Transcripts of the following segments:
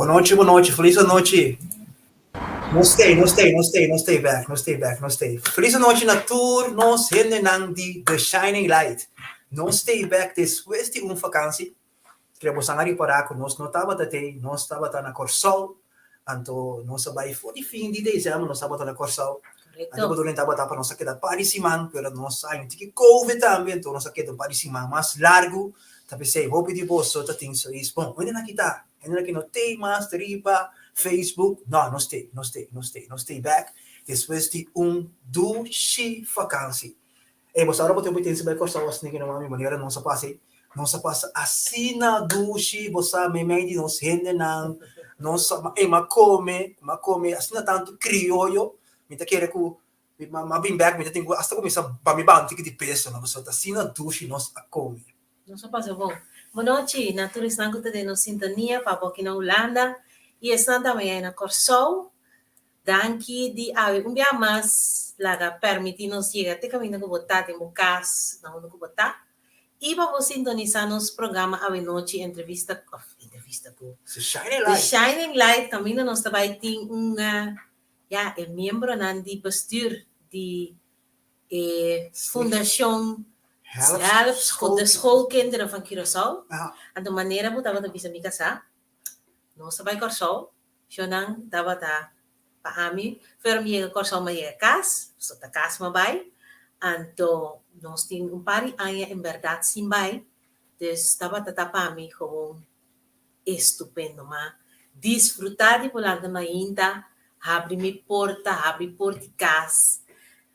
Bonochi, bonochi, felis anochi. Nos stay, nos stay, nos stay, nos stay back, nos stay back, nos stay. Felis anochi na tur nos hendenan di The Shining Light. Nos stay back despues di un vakantie. Kere bosan a ripará ku nos no tabata tei, nos tabata na Kòrsou. Anto nos a bai for di fin di desèmber nos tabata na Kòrsou. Anto bedoeling tabata pa nos a keda par di siman, pero nos a haña un tiki covid tambe, anto nos a keda un par di siman mas largu. Ta p'esei hopi di boso ta tin zoiets, bon, hende nan kita, hende nan ki no tei mas riba Facebook. No, nos tei, nos tei, nos tei, nos tei bèk despues di un dushi fakansi. Ey, bo sa ora bo tin oportunidad bai Kòrsou asina ki no mami, manera nos a pasa ey, nos a pasa asina dushi, bo sa, meimei di nos hendenan, nos a, ey, m'a kome, m'a kome asina tantu krioyo, mi ta kere ku mi m'a bin bèk mi ta tin ku asta kuminsá ba mi baha un tiki di peso, no, pasobra ta asina dushi nos a kome. Nos a pasa bon. Bonochi na tur esnan ku ta den nos sintonia pa bo aki na Hulanda i esnan tambe ei na Kòrsou. Danki di awe un bia mas laga permiti nos yega te kaminda ku bo ta den bo kas na unda ku bo ta i pa bo sintonisa nos programa awe nochi entrevista of entrevista ku The Shining The Light. Shining Light kaminda nos ta bai tin un ya e miembronan di bestuur di e fundashon Help Help School de Schoolkinderen. Schoolkinderen van Curaçao. Aha. Anto manera bo tabata bisa mi kasá nos ta bai Kòrsou. Shonnan tabata pa ami, pero mi yega Kòrsou mi a yega kas, pasobra ta kas mi a bai, anto nos tin un par di aña en bèrdat sin bai, dus tabata ta pa mi gewoon estupendo. M'a disfrutá di bolanta mainta, habri mi porta, habri port'i kas,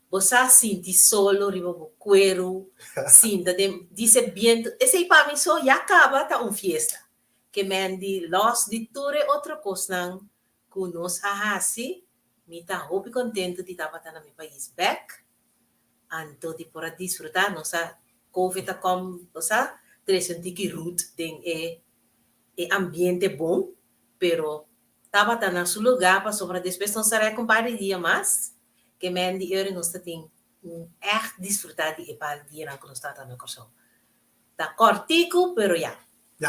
bo sa sinti solo riba bo kueru, sinta den dise bientu, esei pa mi so ya kaba ta un fiesta. Ke men di lòs di tur e otro kosnan ku nos a hasi, mi ta hopi kontentu di tabata na mi pais bèk, anto di por a disfrutá. Nos a Covid a kòm, nos a trese un tiki rut den e e ambiente bon, pero tabata na su lugá pasobra despues nos a rèk un par di dia mas, ke men di ora nos ta tin un ègt disfrutá di e par di dianan ku nos tabata na Kòrsou. Ta kòrtiku, pero ya.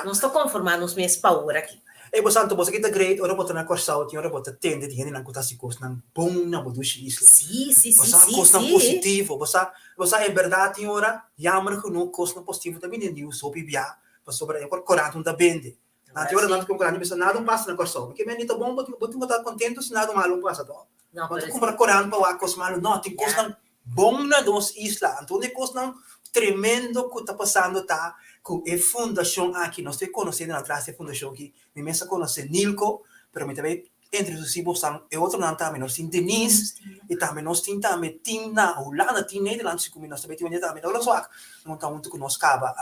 Nos ta konformá nos mes pa ora aki. Ey bo santo, boso ki ta great ora bo ta na Kòrsou tin ora bo ta tende di hendenan ku ta hasi kosnan bon na bo dushi isla. Sí, sí, Bo sí, sa sí, kosnan sí. positivo, bo sa, bo sa en bèrdat tin ora jammer genoeg kosnan positivo ta bini den news hopi bia pasobra e korant no ta bende. Nan tin ora nan ta kumpra korant i bisa nada un pasa na Kòrsou. Mi ke men di ta bon bo tin bo tin ku ta kontentu si nada malu pasa to. No, Bo ta pero kumpra sí. korant pa wak kos malu. No, tin Ya. kosnan bon na nos isla. Anto un di e kosnan tremendo ku ta pasando ta ku e fundashon aki, nos ta konosé nan atras di e fundashon aki, mi mes a konosé Nilko, pero mi ta bai introdusí bosan e otronan tambe. Nos tin Denise i tambe nos tin tambe tin na Hulanda, tin Nederland, si ku mi nos ta bai tin un dia tambe. Nos wak, nan ta huntu ku nos kaba.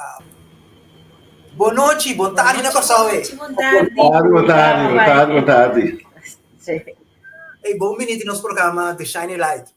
Bon nochi, bon tardi na Kòrsou e. Bon tardi. Bon tardi, bon tardi, bon tardi. Hey, bon bini di nos programa The Shining Light.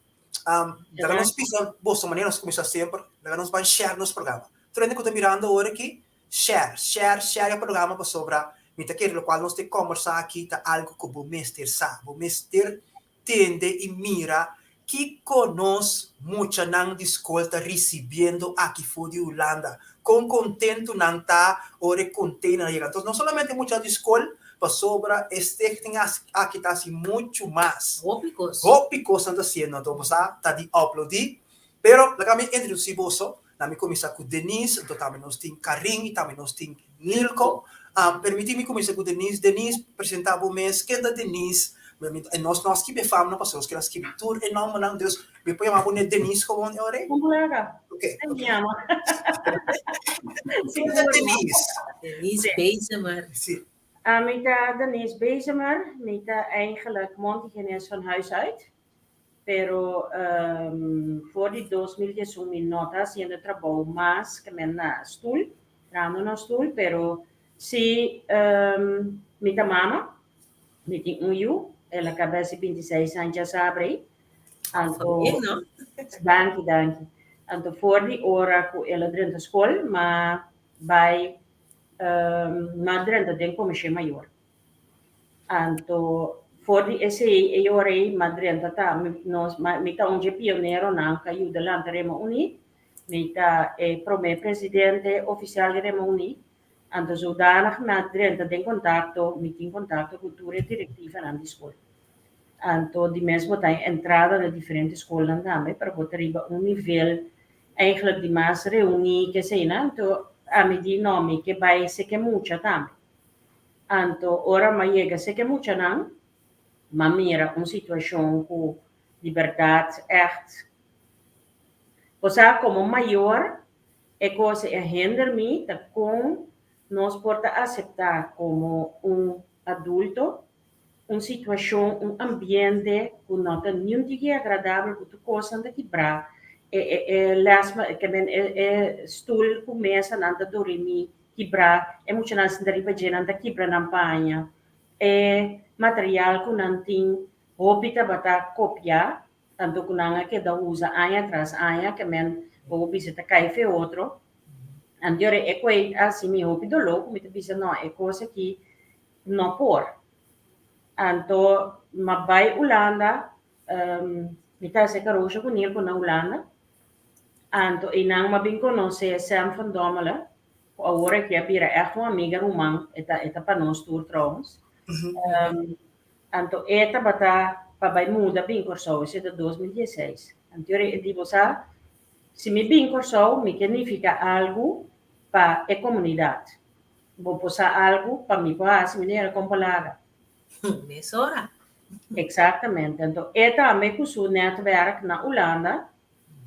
Laga nos bisa boso manera nos kuminsá semper, laga nos ban share nos programa. Tur hende ku ta mirando awor aki, share, share, share e programa pasobra mi ta kere lokual nos ta kombersá aki ta algu ku bo mester sa, bo mester tende i mira kiko nos muchanan di skol ta risibiendo aki for di Hulanda, kon kontentu nan ta ora e konteinernan yega. Entonces no solamente mucha di skol, pasobra e stichting aki ta hasi muchu mas. Hopi kos. Hopi kos nan ta hasiendo, anto bo sa ta di aplaudí. Pero laga mi introdusí boso, na mi kuminsá ku Denise, anto tambe nos tin Karin i tambe nos tin Nilko. Permití mi kuminsá ku Denise. Denise, presentá bo mes. Ken ta Denise? E nos no a skibi e famnan pasobra nos keda skibi tur e nòmbernan, dus mi por yama bo ne Denise gewoon e ora ei? Un plaga. Ok, Esei ok. mi yama. Ken ta Denise? Denise Bezemer. Sí. Mi ta Denise Bezemer. Mi ta eigenlijk mondhygiënist van huis uit. Pero for di 2011 mi no ta haciendo trabou mas ke men na stoel, trahando na stoel, pero si mi ta mama, mi tin un yu, el a caba hasi 26 aña djasabra ei. Anto, Bien, no? danki, danki. Anto for di ora ku el a drenta skol, m'a bai, m'a drenta den comisión mayor. Anto for di esei e ora ei m'a drenta ta mi nos mi ta un dje pioneronan ku a yuda lanta Rema Uní. Mi ta e promé presidente ofisial di Rema Uní. Anto zodanig mi a drenta den kontakto, mi tin kontakto ku tur e direktivanan di skol. Anto di mes bo ta en entrada na diferente skolnan tambe, pero bo ta riba un nivel eigenlijk di mas reuní keseinan. Anto ami di no, mi ke bai seke mucha tambe. Anto ora mi a yega seke muchanan, mi a mira un situashon ku di bèrdat ègt, bo sa komo mayor E kos e hender mi ta kon nos por ta aseptá komo un adulto un situashon, un ambiente ku no ta niun tiki agradabel, ku tur kosnan ta kibrá, e e e les ke men e e stul ku mesanan ta durimí kibrá, e muchanan sinta riba dje nan ta kibra nan paña, e material ku nan tin hopi tabata kopiá. Tanto ku nan a keda usa aña tras aña ke men bo bisa ta kai fe otro. Anto e koi a hasi mi hopi doló ku mi ta bisa no e kos aki no por. Anto m'a bai Hulanda, mi ta hasi karosha ku Nilko na Hulanda. Anto einan m'a bin konosé Sam van Dommelen ku awor aki a bira ègt un amiga ruman, e ta e ta pa nos tur trouwens. Anto e tabata pa bai muda bin Kòrsou, esei ta 2016. Anto e di, Bo sa, si mi bin Kòrsou mi ke nifiká algu pa e komunidat. Bo por sa algu pa mi por hasi, mi no yera kon por laga. Mesora. Eksaktamente. Anto e tambe ku su nètwèrk na Ulanda,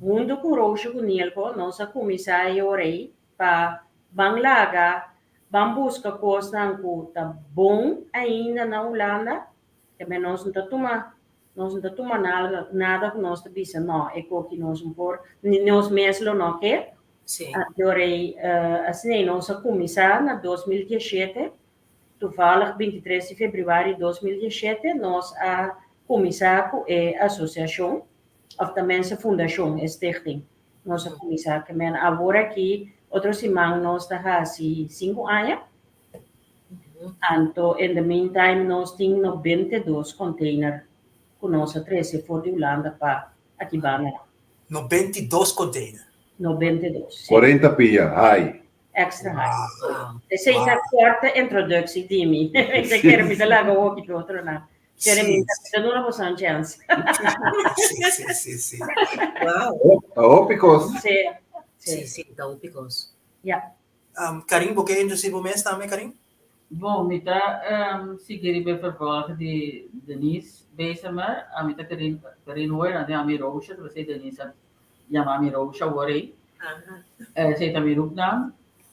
huntu ku Roosje ku Nielko, nos a kuminsá e ora ei pa ban laga, ban buska kosnan ku ta bon ainda na Hulanda, te men nos no ta tuma, nos no ta tuma nada, nada ku nos ta bisa no, e koki nos no por, ni nos mes lo no ke. Sí. Anto rei, asina nos a kuminsá na 2017, toevallig 23 di februari 2017 nos a kuminsá ku e asosiashon, òf ta mense fundashon, e stichting. Nos a kuminsá ke men awor aki otro siman nos ta hasi sinku aña. Anto in the meantime nos tin 92 container ku nos a trese for di Hulanda pa aki banda. 92 container. 92, si. 40 pia, hai. Extra high. Wow. Esei ta korte introduksie di mi. Mi ta kere mi ta laga hopi ku otronan. Kere mi ta duna boso un chance. Sí, sí, sí, sí. Wow. Ta hopi kos. Sí, Sí, sí. sí, ta hopi kos. Ja. Karin, bo ke introducí bo mes tambe, Karin? Bon, mi ta sigui riba e vervolg di Denise Bezemer. Ami ta Karin, Karin Hoyer, antes ami Roosje, ta p'esei Denise a yama mi Roosje awor ei. Esei ta mi roepnaam.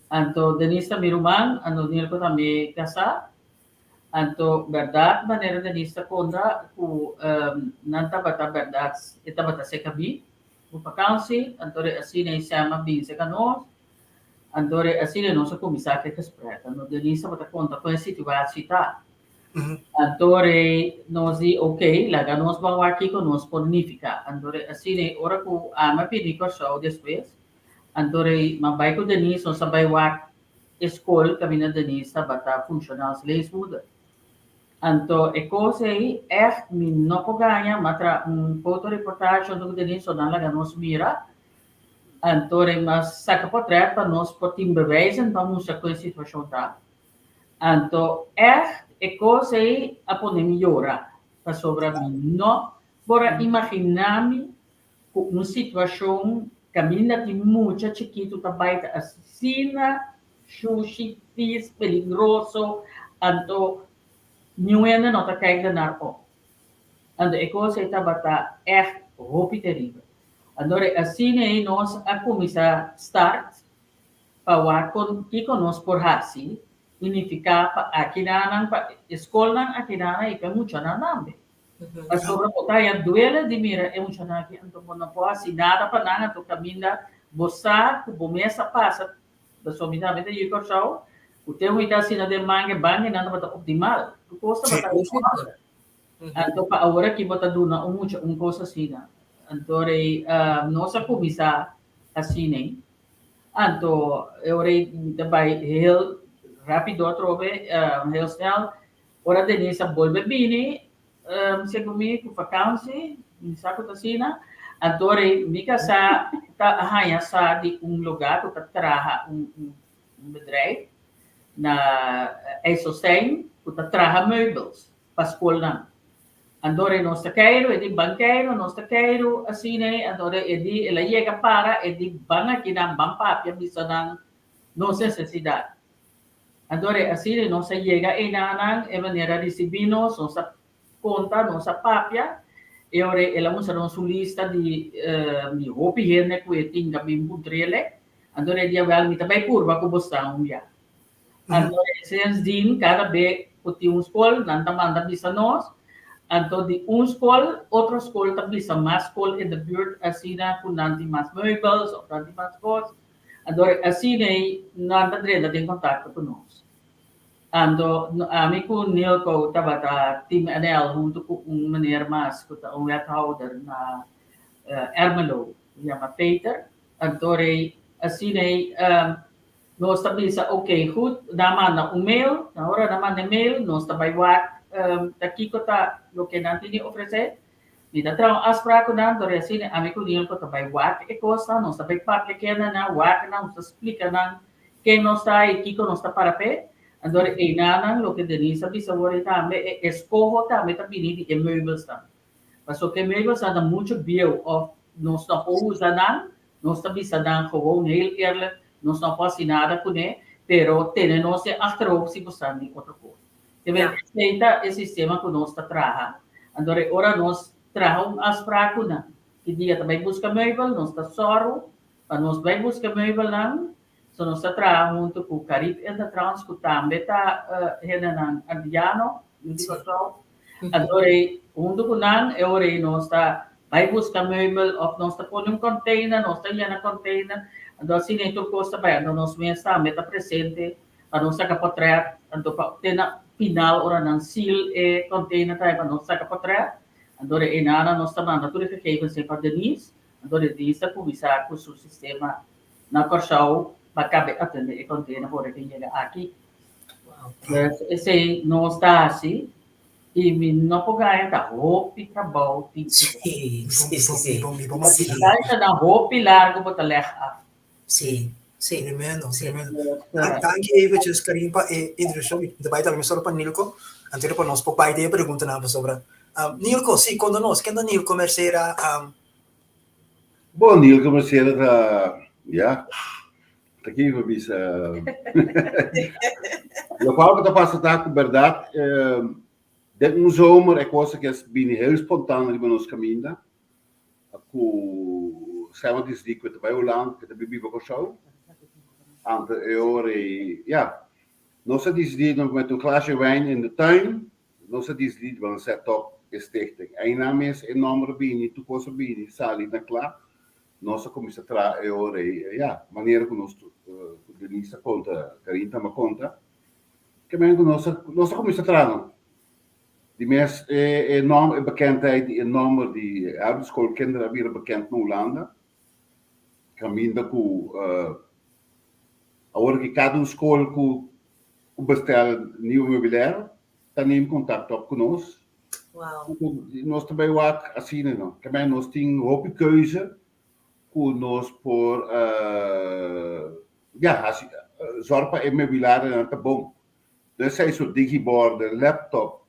Anto Denise ta mi ruman, anto Nilko ta mi kasá. Anto bèrdat manera Denise ta konta ku nan tabata bèrdat e tabata seka mi ku vakansi, anto re asina e Sam a bin seka nos, anto re asina nos a kuminsá ku e gesprek. Anto Denise tabata konta kon e situasi ta. Anto re nos di ok laga nos ban wak kiko nos por nifiká. Anto re asina ora ku ami a bini Kòrsou despues, anto re mi a bai ku Denise nos a bai wak E skol kaminda Denise tabata funshoná als leesmoeder. Anto e kos ei ègt mi no por gaña, m'a traha un fotoreportage huntu ku Denise, so nan laga nos mira. Anto rei m'a saka potrèt pa nos por tin bewijzen pa mustra kon e situashon ta. Anto ègt e kos ei a pone mi yora, pasobra mi no por a imaginá mi Ku un situashon kaminda tin mucha chikitu ta bai ta asina shushi, fis, peligroso, anto niun hende no ta kijk daarnaar op. Anto e kos ei tabata ègt hopi teribel. Anto asina ei nos a kuminsá start pa wak kon kiko nos por hasi i nifiká pa akinanan, pa e skolnan akinanan i pa e muchanan tambe. Pasobra bo ta haña duele di mira e muchanan aki, anto bo no por hasi nada pa nan, anto kaminda bo sa ku bo mes a pasa, pasobra mi tambe ta yu Kòrsou, ku te hui ta asina den manga e bankinan tabata optimal, tur kos tabata in orde. Anto pa awor aki bo ta duna un mucha un kos asina. Anto rei nos a kuminsá asina ei. Anto e ora ei mi ta bai heel rápido atrobe, heel snel. Ora Denise a bolbe bini, segun mi ku vakansi, mi sa ku ta asina, anto rei mi kasá ta haña sa di un lugá ku ta traha un bedrijf. na IJsselstein ku ta traha meubels pa skolnan. Anto e nos ta keiru, e di ban keiru, nos ta keiru asina ei, anto e di el a yega para, e di ban akinan, ban papia bisa nan nos nesesidat. Anto asina ei nos a yega einanan, e manera a risibí nos, nos a konta, nos a papia, e ora el a mustra nos un lista di di hopi hende ku e tin ta bin puntr'ele, anto e di awèl mi ta bai purba ku bo sta un bia. Anto sindsdien kada be ku tin un skol nan ta manda bisa nos, anto di un skol otro skol ta bisa mas skol in de buurt asina ku nan tin mas meubels òf nan tin mas kos, anto asina ei nan ta drenta den kontakto ku nos. Anto ami ku Nilko tabata Team NL huntu ku un meneer mas ku ta un wethouder na Ermelo, yama Peter. Anto rei asina ei nos ta bisa ok goed, nan manda un mail, na ora nan manda e mail nos ta bai wak ta kiko ta loke nan tin di ofresé. Mi ta traha un afspraak ku nan, anto rei asina ami ku Nilko ta bai wak e kosnan, nos ta bai papia kende nan, wak nan, nos ta splika nan Ken nos ta i kiko nos ta para p'e? Anto einanan, loke Denise a bisa wor ei tambe, e eskoho tambe ta bini di e meubelsnan. Pasobra e meubelsnan ta muchu bieu òf nos no por usa nan, nos ta bisa nan gewoon heel eerlijk, nos no por hasi nada kuné, pero tene nos den achterhoofd si bo sa di otro kos. Te mester esei ta e sistema ku nos ta traha. Anto ora nos traha un afspraak ku nan, ki dia ta bai buska meubel, nos ta sòru Pa nos bai buska meubelnan, so nos ta traha huntu ku Carib Intertrans ku tambe ta hendenan antiano, yu di Kòrsou. Anto rei huntu ku nan e ora ei nos ta bai buska meubel òf nos ta pone un container, nos ta yena container, anto asina ei tur kos ta bai. Anto nos mes tambe ta presente pa nos saka potrèt, anto pa te na final ora nan seal e container tambe pa nos saka potrèt. Anto rei einana nos ta manda tur e gegevens ei pa Denise. Anto di dies ta kuminsá ku su sistema na Kòrsou pa kabe atendé e kontena ora ke yega aki. Dus esei nos ta hasi i mi no por gaña ta hopi trabou tin ku Sí, sí, sí, sí. Sí. Nan hopi largu bo ta lèg af. Sí, sí. Tremendo, Sí. tremendo. Danki eventjes Karin pa e introduccion. Mi ta bai tambe solo pa Nilko. Anto pa nos por bai den e preguntanan pasobra. Nilko, sí, konta nos, ken ta Nilko Mercera? Bon, Nilko Mercera ta, ya, ta ki pa bisa. Lokual ku ta pasa ta ku bèrdat, den un zomer e kos a kes bini heel spontaan riba nos kaminda. Ku Selma disidí ku e ta bai Hulanda, ku e ta bin biba Kòrsou. Anto e ora ei, ya, nos a disidí nos mete un glaasje wijn in de tuin, nos a disidí di ban set op e stichting. Einan mes e nòmber a bini, tur kos a bini, sali na kla. Nos a kuminsá traha e ora ei, ya, manera ku nos, ku Denise a konta, Karin tambe a konta, ke men ku nos a, nos a kuminsá traha no. Di mes e nòmber, e bekendheid di e nòmber di Help de Schoolkinderen a bira bekend na Hulanda, kaminda ku awor ki kada un skol ku bestel nieuwe meubilair ta neem kontakt op ku nos. Nos ta bai wak asina no. Ke men nos tin hopi keuze ku nos por ya hasi zòrg pa e meubilairnan ta bon. Dus esei su digiborden, laptop,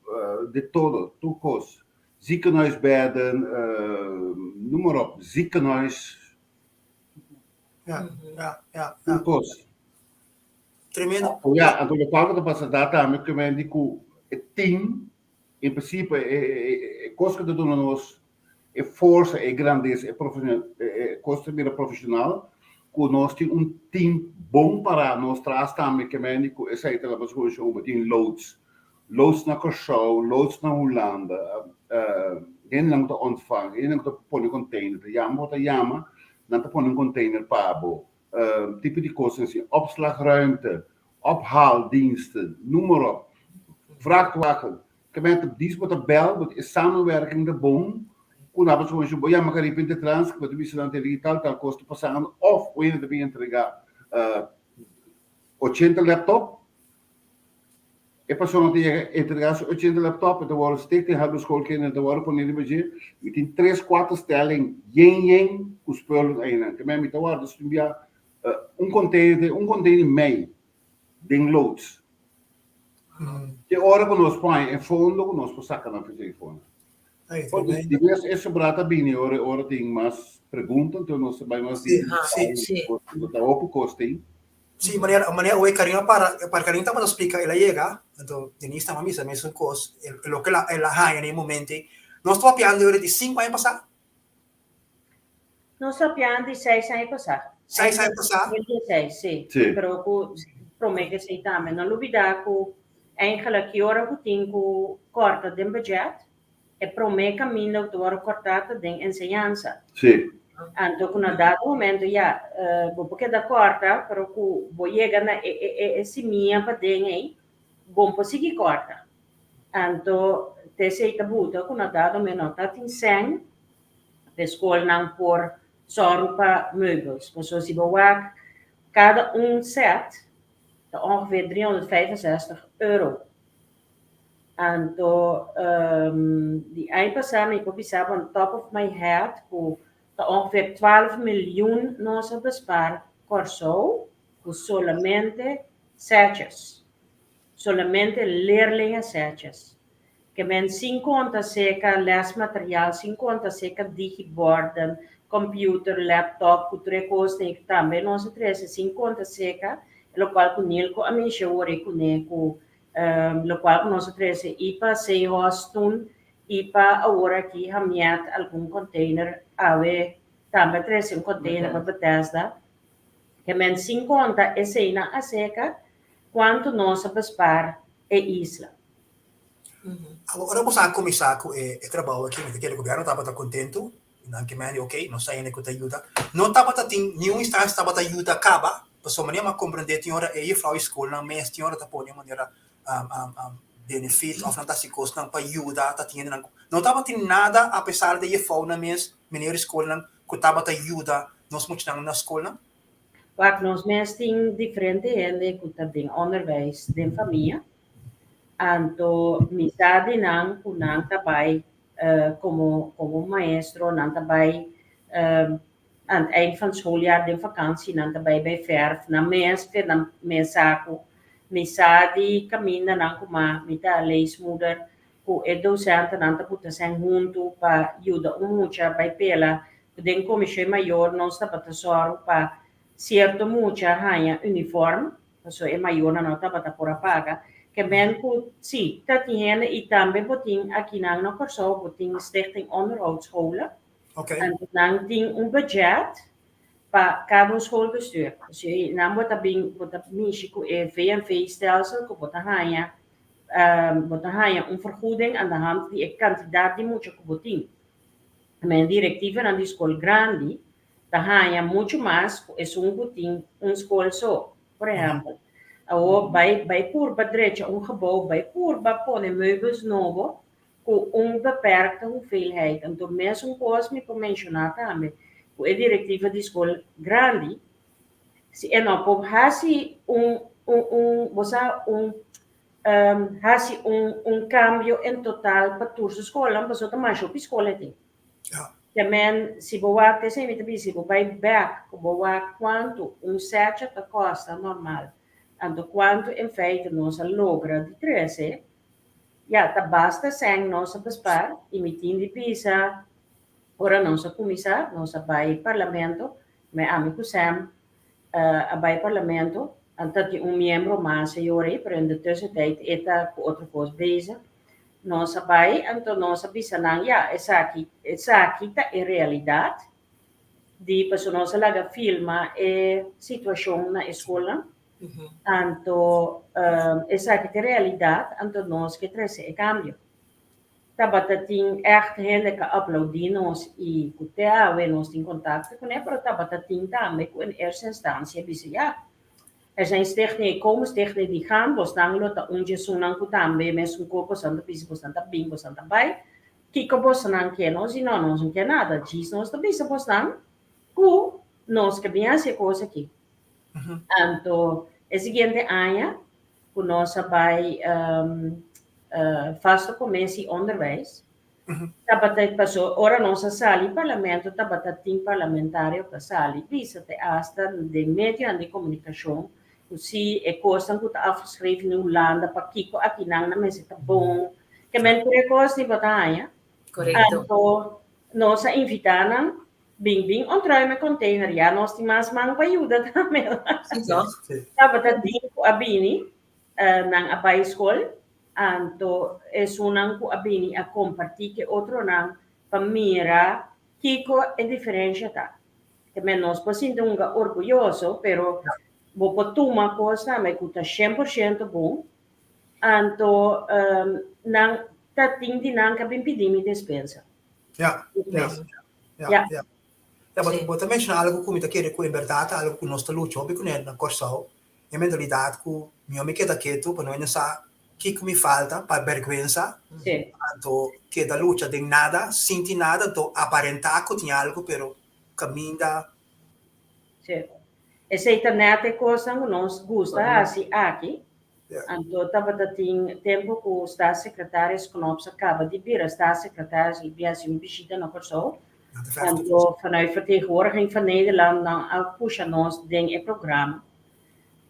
de todo, tur kos. Ziekenhuisbedden, noem maar op, ziekenhuis. Ja, ja, ja. Tur kos. Tremendo. Ja, anto lokual ku ta pasa ta tambe ku men di ku e team, in prinsipe e kos ku ta duna nos e forsa, e grandesa, e profesional, e kos ta bira profesional, ku nos tin un team bon pará nos tras tambe ke mende ku esei ta laga solushon ku bo tin loods, loods na Kòrsou, loods na Hulanda, hendenan ku ta ontvang, hendenan ku ta pone container, ta yama bo ta yama, nan ta pone un container pa bo, tipo di kosnan asina, opslagruimte, ophaaldiensten, noem maar op, vrachtwagen, Gemeente dies bo ta bel, bo e samenwerking ta bon, ku nan pasobra bo bo yama Caribe Intertrans, bo ta bisa nan te di tal tal kos ta pasando òf bo hende ta bin entregá 80 laptop, e persona ta yega entregá su 80 laptop, e ta wòrdu stek den habo schoolkinderen, ta wòrdu pone riba dje, mi tin tres kuater stelling yen yen ku spullen einan. Ke men mi ta wòrdu studia un container, un container i mei. Den loods. Te ora ku nos pon e fondo ku nos por saka nan for fondo. Di bes e sobrá ta bini ora ora tin mas pregunta, anto nos ta bai mas Sí, di sí. Ta hopi kos tin. Sí, manera manera oe Karina para para Karina tabata splika el a yega, anto Denise tamba misa mesun kos, loke el a el a haña na e momento ei. Nos ta papiando ora di sinku aña pasá. Nos ta papiando di seis aña pasá. Seis aña pasá? 2016, sí. Sí. Pero ku promé ke esei tambe. No lubidá ku eigenlijk ki ora ku tin ku kòrta den budget, e promé kaminda ku ta wòrdu kòrtá ta den enseñansa. Sí. Anto ku na dado momento ya bo por keda kòrta, pero ku bo yega na e e e simia paden ei, bo no por sigui kòrta. Anto te esei ta buta ku na dado momento no ta tin sèn pa e skolnan por sòru pa meubels. Pasobra si bo wak kada un sèt ta ongeveer 365 euro. Anto di aña pasá mi por bisa bo on top of my head ku ta ongeveer 12 miljoen nos a bespaar Kòrsou ku solamente sètjes, solamente leerlingen sètjes. Ke men sin konta seka lesmateriaal, sin konta seka digiborden, computer, laptop ku tur e kosnan ei tambe nos a trese sin konta seka, lokual ku Nilko a minsha wor ei kuné ku Lokual ku nos a trese i pa Zeehorst toen i pa awor aki Hamiet algun container awe tambe a trese un container pa Bethesda. Ke men sin konta eseinan aserka kuantu nos a bespaar e isla. Awor ora boso a kuminsá ku e trabou aki mi ta kere gobièrnu tabata kontentu i nan ke mende ok nos ta hende ku ta yuda. No tabata tin niun instansia tabata yuda kaba pasobra manera mi a komprendé tin ora e yefrou di skolnan mes tin ora ta pone manera benefit òf nan ta hasi kosnan pa yuda ta tin hendenan ku no tabatin nada apesar di e yefrounan mes meneer di skolnan ku tabata yuda nos muchanan na skolnan. Wak nos mes tin diferente hende ku ta den onderwijs den famia anto mi sa di nan ku nan ta bai komo komo maestro nan ta bai aan het eind van het schooljaar den vakantie nan ta bai bai verf nan mes fe nan mes sa ku mi sa di kaminda nan ku ma mi ta leesmoeder ku e dosentenan ta buta sèn huntu pa yuda un mucha bai pela ku den komishon mayor nos tabata sòru pa sierto mucha haña uniform pasobra e mayornan no tabata por a paga. Ke men ku si ta tin hende i tambe bo tin akinan na Kòrsou bo tin Stichting Onderhoudsscholen. Anto nan tin un budget pa kada un schoolbestuur. Dus nan bo ta bin bo ta mishi ku e VNV stelsel ku bo ta haña bo ta haña un vergoeding aan de hand di e kantidat di mucha ku bo tin. Men direktivanan di skol grandi ta haña muchu mas ku esun ku tin un skol so. Por ehèmpel, awor bai bai purba drecha un gebou, bai purba pone meubels nobo ku un beperkte hoeveelheid. Anto mesun kos mi por menshoná tambe ku e direktiva di skol grandi, si e no por hasi un un un bo sa un hasi un un kambio en total pa tur su skolnan pasobra ta masha hopi skol e tin. Te men si bo wak esei mi ta bisa si bo bai bek ku bo wak kuantu un sètje ta kosta normal anto kuantu en feite nos a logra di trese ya ta basta sèn nos a bespaar i mi tin di bisa ora nos a kuminsá nos a bai parlamento me ami ku Sam a bai parlamento anto tin un miembro mas e yora ei pero in de tussentijd e ta ku otro kos bezig. Nos a bai, anto nos a bisa nan, ya, esaki, esaki ta e realidat di pasobra nos a laga filma e situashon na e skolnan. Anto esaki ta e realidat, anto nos ke trese e kambio. Tabata tin ègt hende ku a aplaudí nos i ku te awe nos tin kontakto kuné, pero tabata tin tambe ku en eerste instantie a bisa, ya, Er zijn stichtingen die komen, stichtingen die gaan. Bosnan lo ta un djesunnan ku tambe mesun kos bosnan ta bisa bosnan ta bin, bosnan ta bai. Kiko bosnan ke nos? I no, nos no ke nada. Djis nos ta bisa bosnan ku nos ke bin hasi e kos aki. Anto e siguiente aña ku nos a bai vaste commissie onderwijs, Tabata paso ora nos a sali parlamento tabata tin parlamentario ta sali bisa te hasta den medionan di comunicacion. Ku si e kosnan ku ta afgeschreven na Hulanda pakiko akinan nan mester ta bon. Ke men tur e kos di bo ta haña. Korekto. Anto nos a invitá nan bin bin ontruim e container. Ya nos tin mas man pa yuda tambe. Sí toch? Tabata tin ku a bini, nan a bai skol. Anto esunnan ku a bini a kompartí ku e otronan pa mira kiko e diferensha ta. Ke men nos por sinti hunga orguyoso, pero bo por tuma kos tambe ku ta 100% bon. Anto nan ta tin di nan ku a bin pidi mi despensa. Ja, ja, ja, Ja. ja. Ja, bo ta menshoná algu ku mi ta kere ku en bèrdat ta algu ku nos ta lucha hopi kuné na Kòrsou, e mentalidat ku mihó mi keda ketu pa no hende sa kiko mi falta pa bèrgwensa, anto keda lucha den nada, sinti nada, anto aparentá ku tin algu pero kaminda. Sí. Esei ta nèt e kosnan ku nos gusta hasi aki. Anto tabata tin tempu ku Staatssecretaris Knops a kaba di bira Staatssecretaris i bin hasi un bishita na Kòrsou. Anto vanuit Vertegenwoordiging van Nederland nan a pusha nos den e programa.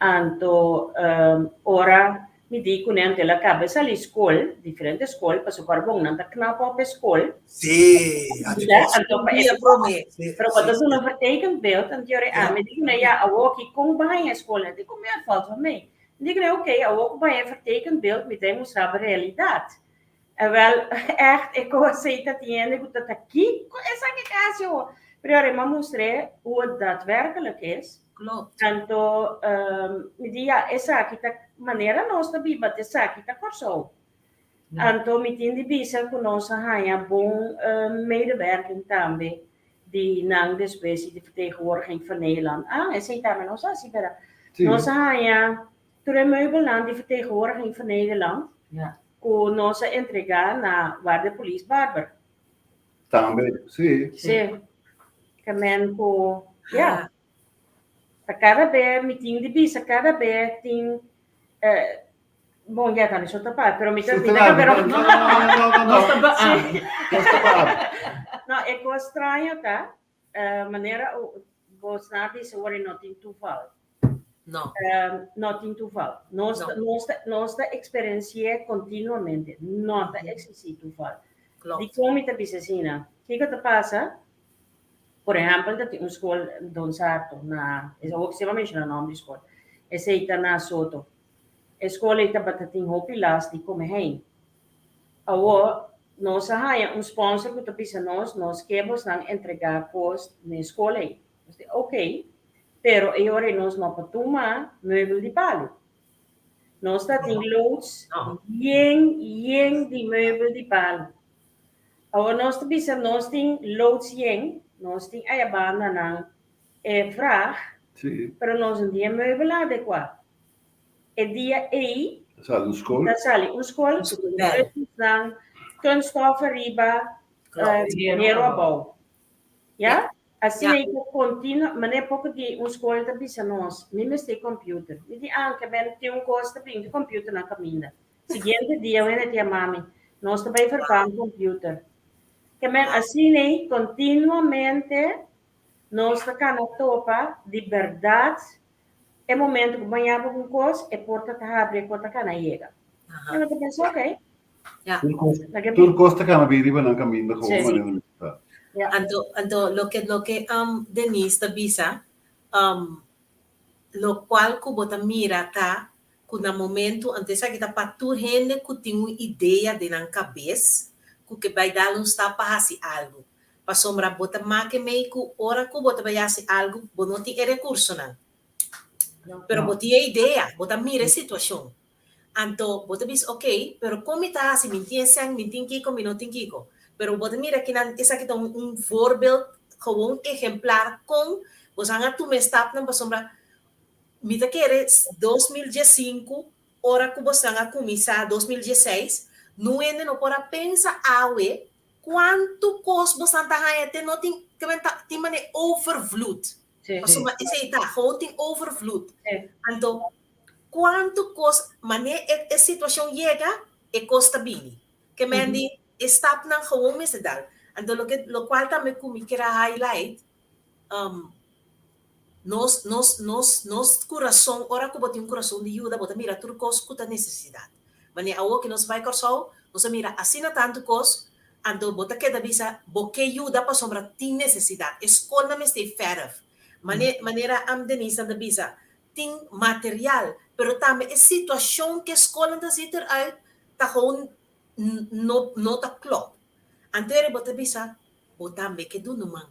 Anto ora mi di ku nan el a kaba e sali skol, diferente skol, pasobra bon nan ta knap op e skol. Sí, anto pa e pero bo ta duna vertekend beeld, anto yori ami di ku nan ya awoki kon bo haña e skol? Nan di ku mi a valt wel mee. Mi di ku nan oké, awor ku bo haña e vertekend beeld mi ta e mustra bo realidat. Awel, ègt e kos ei ta tin hende ku ta ta kiko esaki ta hasi awor? Pero yori mi a mustr'é hoe het daadwerkelijk is. Klopt. Anto mi di ya esaki ta manera nos ta biba, esaki ta Kòrsou. Anto mi tin di bisa ku nos a haña bon medewerking tambe di nan despues di Vertegenwoordiging van Nederland. Ah, esei tambe nos a hasi, pero nos a haña tur e meubelnan di Vertegenwoordiging van Nederland ku nos a entregá na Warde Polis Barber. Tambe, sí. Sí. Ke men ku, ya. Ta kada be mi tin di bisa, kada be tin, bon, ya tambe so ta pa, pero mi ta, mi ta pero. No, no, no, no, no, no. Nos ta pa ami. Nos ta pa ami. No, e kos straño ta, manera bosnan a bisa wor e no tin toeval. No. No tin toeval. Nos, no. Nos, ta, nos ta experiencié continuamente. No ta existí toeval. Klopt. Di kon mi ta bisa asina? Kiko ta pasa? Por ehempel, ta tin un skol Don Sarto na, es awor si menshoná nòmber di skol. Esei ta na Soto. E skol ei tabata tin hopi las di kome hein. Awor, nos a haña un sponsor ku ta bisa nos, nos ke bosnan entregá kos n'e skol ei. Nos di ok, pero e ora ei nos no por tuma meubel di palu. Nos ta tin loods yen yen di meubel di palu. Awor nos ta bisa nos tin loods yen, nos tin ayabandanan e vraag, pero nos no tin e meubel adekuá. E dia ei Ta sali un skol. ta sali un skol ku tin meubelsnan, kunststof ariba, hero abou. Ya? Asina ei ta continua, manera poko di un skol ta bisa nos, mi mester computer. Mi di, ah, ke ben tin un kos ta bin di computer na kaminda. Siguiente dia wende ta yama mi, nos ta bai vervang computer. Ke men asina ei continuamente nos ta kana topa di bèrdat e momento ku bo yama un kos, e porta ta habri, e kos ta kana yega. Mi ta pensa, okay. Ja. Tur kos ta kana bin riba nan kaminda gewoon manera nan mester ta. Ja. Anto, anto loke, loke um, Denise ta bisa, um, lokual ku bo ta mira ta ku na momento, anto esaki ta pa tur hende ku tin un idea den nan kabes ku ke bai dal un stap pa hasi algu. Pasobra bo ta make mei ku ora ku bo ta bai hasi algu, bo no tin e rekursonan. Pero bo tin e idea, bo ta mira e situashon. Anto bo ta bisa, ok, pero kon mi ta hasi? Mi tin e sèn, mi tin kiko, mi no tin kiko. Pero bo ta mira kinan esaki ta un un voorbeeld, gewoon ehemplar kon boso a tuma e stapnan pasobra mi ta kere 2015 ora ku boso a kuminsá 2016 nun hende no por a pensa awe kuantu kos boso ta haña te no tin tin manera overvloed. Pasobra esei ta, gewoon tin overvloed. Anto Cuanto cos mane e e situacion yega e cos ta bini. Ke men di e stapnan gewoon mester dal. Anto loke locual tambe cu mi kier a highlight um Nos nos nos nos kurason, ora ku bo tin un kurason di yuda, bo ta mira tur kos ku ta nesesidat. Manera awor ku nos bai Kòrsou, nos a mira asina tantu kos, anto bo ta keda bisa bo ke yuda pasobra tin nesesidat. E skolnan mester fèrf. Mane manera Denise nan ta bisa, tin material, pero tambe e situashon ku e skolnan ta ziet eruit ta gewoon no no ta klòp. Anto eri bo ta bisa bo tambe ke duna man.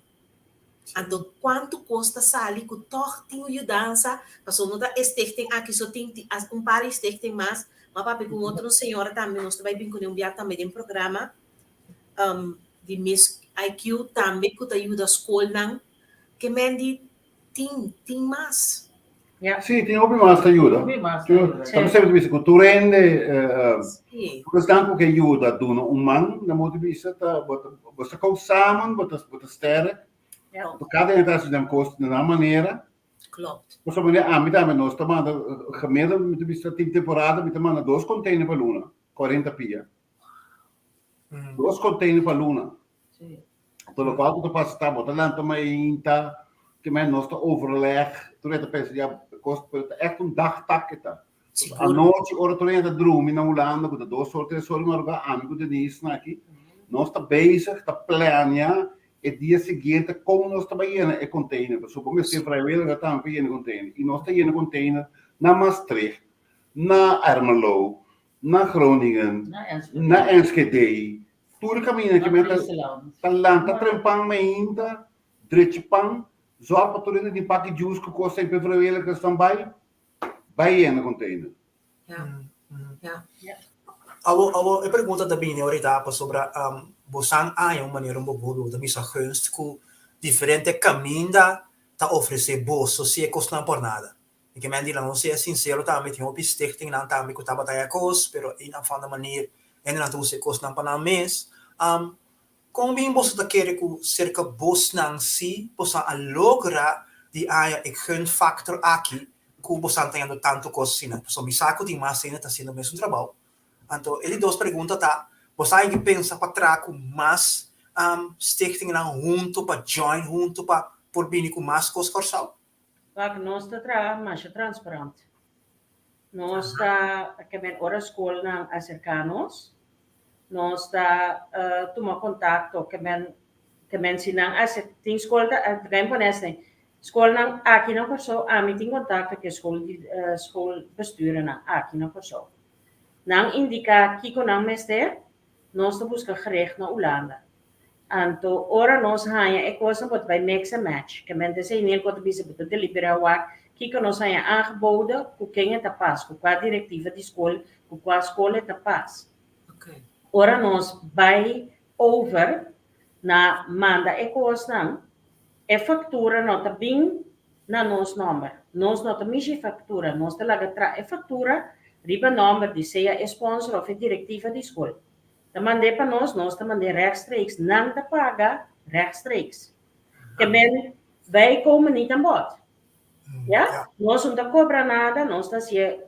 Anto kuantu kos ta sali ku tòg tin un yudansa, pasobra no ta e stichting aki so tin, tin un par di stichting mas, m'a papia ku un otro señora tambe, nos ta bai bin kuné un bia tambe den programa di Miss IQ tambe ku ta yuda skolnan, ke men di tin, tin mas. Ja. Sí, tin hopi mas ta yuda. Hopi mas ta yuda. Ta besef bisa ku tur hende, Sí. tur esnan ku ke yuda duna un man, na modo di bisa ta bo ta bo ta kou samen, bo ta bo ta sterk. Ja. Bo kada hende ta hasi nan kos na nan manera. Klopt. Pasobra manera ami tambe nos ta manda gemiddeld mi ta bisa tin temporada mi ta manda dos container pa luna, 40 pia. Dos container pa luna. Sí. Anto lokual ku ta pasa ta bo ta lanta mainta, te men nos ta overleg, tur e ta pensa ya kos, pero ta ègt un dagtaak e ta. Sigur. Anochi ora tur hende ta drumi na Hulanda ku ta 2 or 3 or di madrugá, ami ku Denise na aki, nos ta bezig ta plania e dia siguiente kon nos ta bai yena e container, pasobra bo mester vrijwilliger tambe pa yena e container, i nos ta yena e container na Maastricht, na Ermelo, na Groningen, Na Enschede. na Enschede, Tur kaminda ki Na men ta Friesland. ta lanta trempan mainta, drechi pan, zòrg pa tur hende tin paki juice ku kos ei pa e vrijwilligers nan bai, bai yena container. Ja, ja. Awo, awo, e pregunta ta bini ahorita pasobra bo san aña un manera un bo bo ta bisa gunst ku diferente kaminda ta ofresé boso si e kosnan por nada. Mi ke men di laga nos sea sincero tambe, tin hopi stichtingnan tambe ku tabata e kos, pero een of ander manier hendenan ta usa e kosnan pa nan mes. Kon bin boso ta kere ku serka bosnan si bosan a logra di haña e gunfactor aki ku bosan ta hañando tantu kos asina? Pasobra mi sa ku tin mas hende ta hasiendo mesun trabou. Anto e di dos pregunta ta, bosan a yega pensa pa traha ku mas stichtingnan huntu, pa join huntu pa por bini ku mas kos Kòrsou? Wak, nos ta traha masha transparant. Nos ta, ke men ora skolnan aserká nos, nos ta tuma kontakto, ke men, ke men si nan aser, tin skol ta, laga mi pone asina, skolnan aki na Kòrsou, ami tin kontakto ku e skol di, schoolbestuurnan aki na Kòrsou. Nan indiká kiko nan mester, nos ta buska gericht na Hulanda. Anto ora nos haña e kosnan bo ta bai mix and match. Ke mente esei Nilko ta bisa bo ta deliberá wak kiko nos haña aangeboden ku ken e ta pas, ku kua direktiva di skol, ku kua skol e ta pas. Ora nos bai over na manda e kosnan, e faktura no ta bin na nos nòmber. Nos no ta mishi e faktura, nos ta laga traha e faktura riba nòmber di sea e sponsor òf e direktiva di skol. Ta mand'é pa nos, nos ta mand'é rechtstreeks. Nan ta paga rechtstreeks. Ke men, wij komen niet aan bod. Ja? Nos no ta kobra nada, nos ta hasié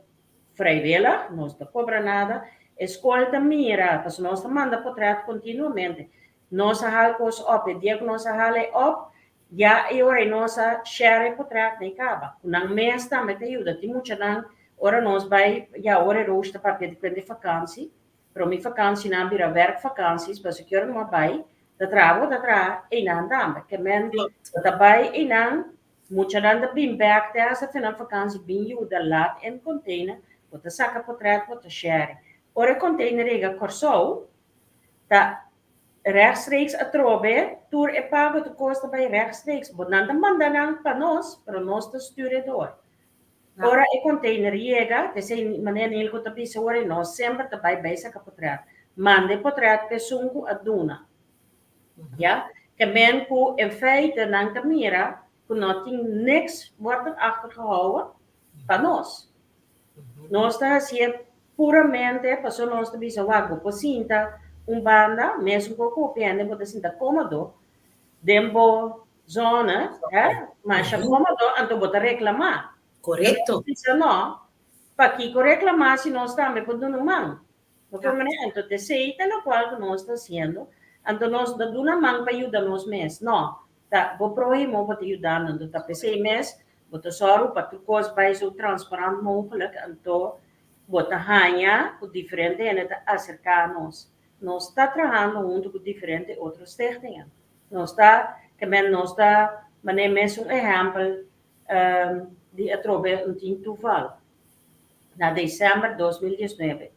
vrijwillig, nos no ta kobra nada. E skol ta mira, pasobra nos ta manda potret kontinuamente. Nos a hal kos op, e dia ku nos a hala e op, ya e ora ei nos a share e potretnan i kaba. Ku nan mes tambe ta yuda. Tin muchanan, ora nos bai, ya ora e Roos ta papia di kuenta di vakansi, Pero mi vakansinan a bira werkvakansies, pasobra ki ora no a bai, ta traha bo ta traha einan tambe. Ke men bo ta bai einan, muchanan ta bin bek te hasta fin nan vakansi bin yuda laat in container, bo ta saka potret, bo ta share. Ora e container yega Kòrsou, ta rechtstreeks atrobe, tur e pago tur kos ta bai rechtstreeks. Bo nan ta manda nan pa nos, pero nos ta stuur e door. Ora e container yega, t'esei manera Nilko ta bisa ora nos semper ta bai bai saca potret. Manda e potret p'e esun cu a duna. Ya? Ke men cu en feite nan ta mira cu no tin niks wordt er achtergehouden pa nos. Nos ta hacié puramente pasobra nos ta bisa wak bo por sinta un banda, mesun cu a copia hende bo ta sinta comodo den bo Zona, hè? Masha kómodo, anto bo ta reklamá. Korekto. Bisa no, pakiko reklamá si nos tambe por duna un man? Bo por manera, anto ta esei ta lokual ku nos ta hasiendo, anto nos no ta duna man pa yuda nos mes, no, ta bo próhimo bo ta yudando, anto ta p'esei mes Bo ta sòru pa tur kos bai zo transparant mogelijk, anto bo ta haña ku diferente hende ta aserká nos. Nos ta trahando huntu ku diferente otro stichtingen. Nos ta, ke men nos ta manera mesun ehèmpel di atrobe un tin toeval. Na desèmber 2019,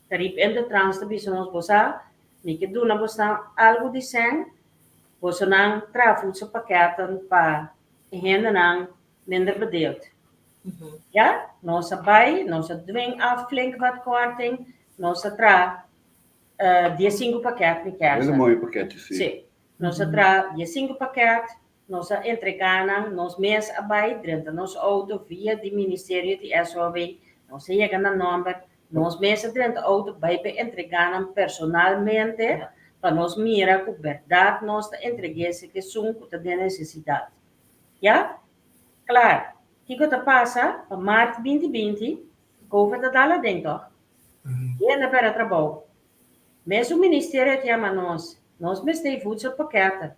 Tarib Intertrans ta bisa nos, Bo sa, mi ke duna bosnan algu di sèn, bosonan traha voedselpakketten pa e hendenan minder bedeeld. Ja, nos a bai, nos a dwing af flink wat korting, nos a traha 15 pakket mi Hele kersa. mooie pakketjes, sí. Sí, nos a traha 15 pakket, nos a entregá nan, nos mes a bai drenta nos auto via di ministerio di SOAW, nos a yega na nòmber, nos mes a drenta auto bai pa entregá nan personalmente pa nos mira ku bèrdat nos ta entreg'é si esun ku ta den nesesidat. Ya? Klar, kiko ta pasa pa mart 2020, Covid a dal aden tòg? Hende a pèrdè trabou. Mesun ministerio a yama nos, nos mester e voedselpakketten.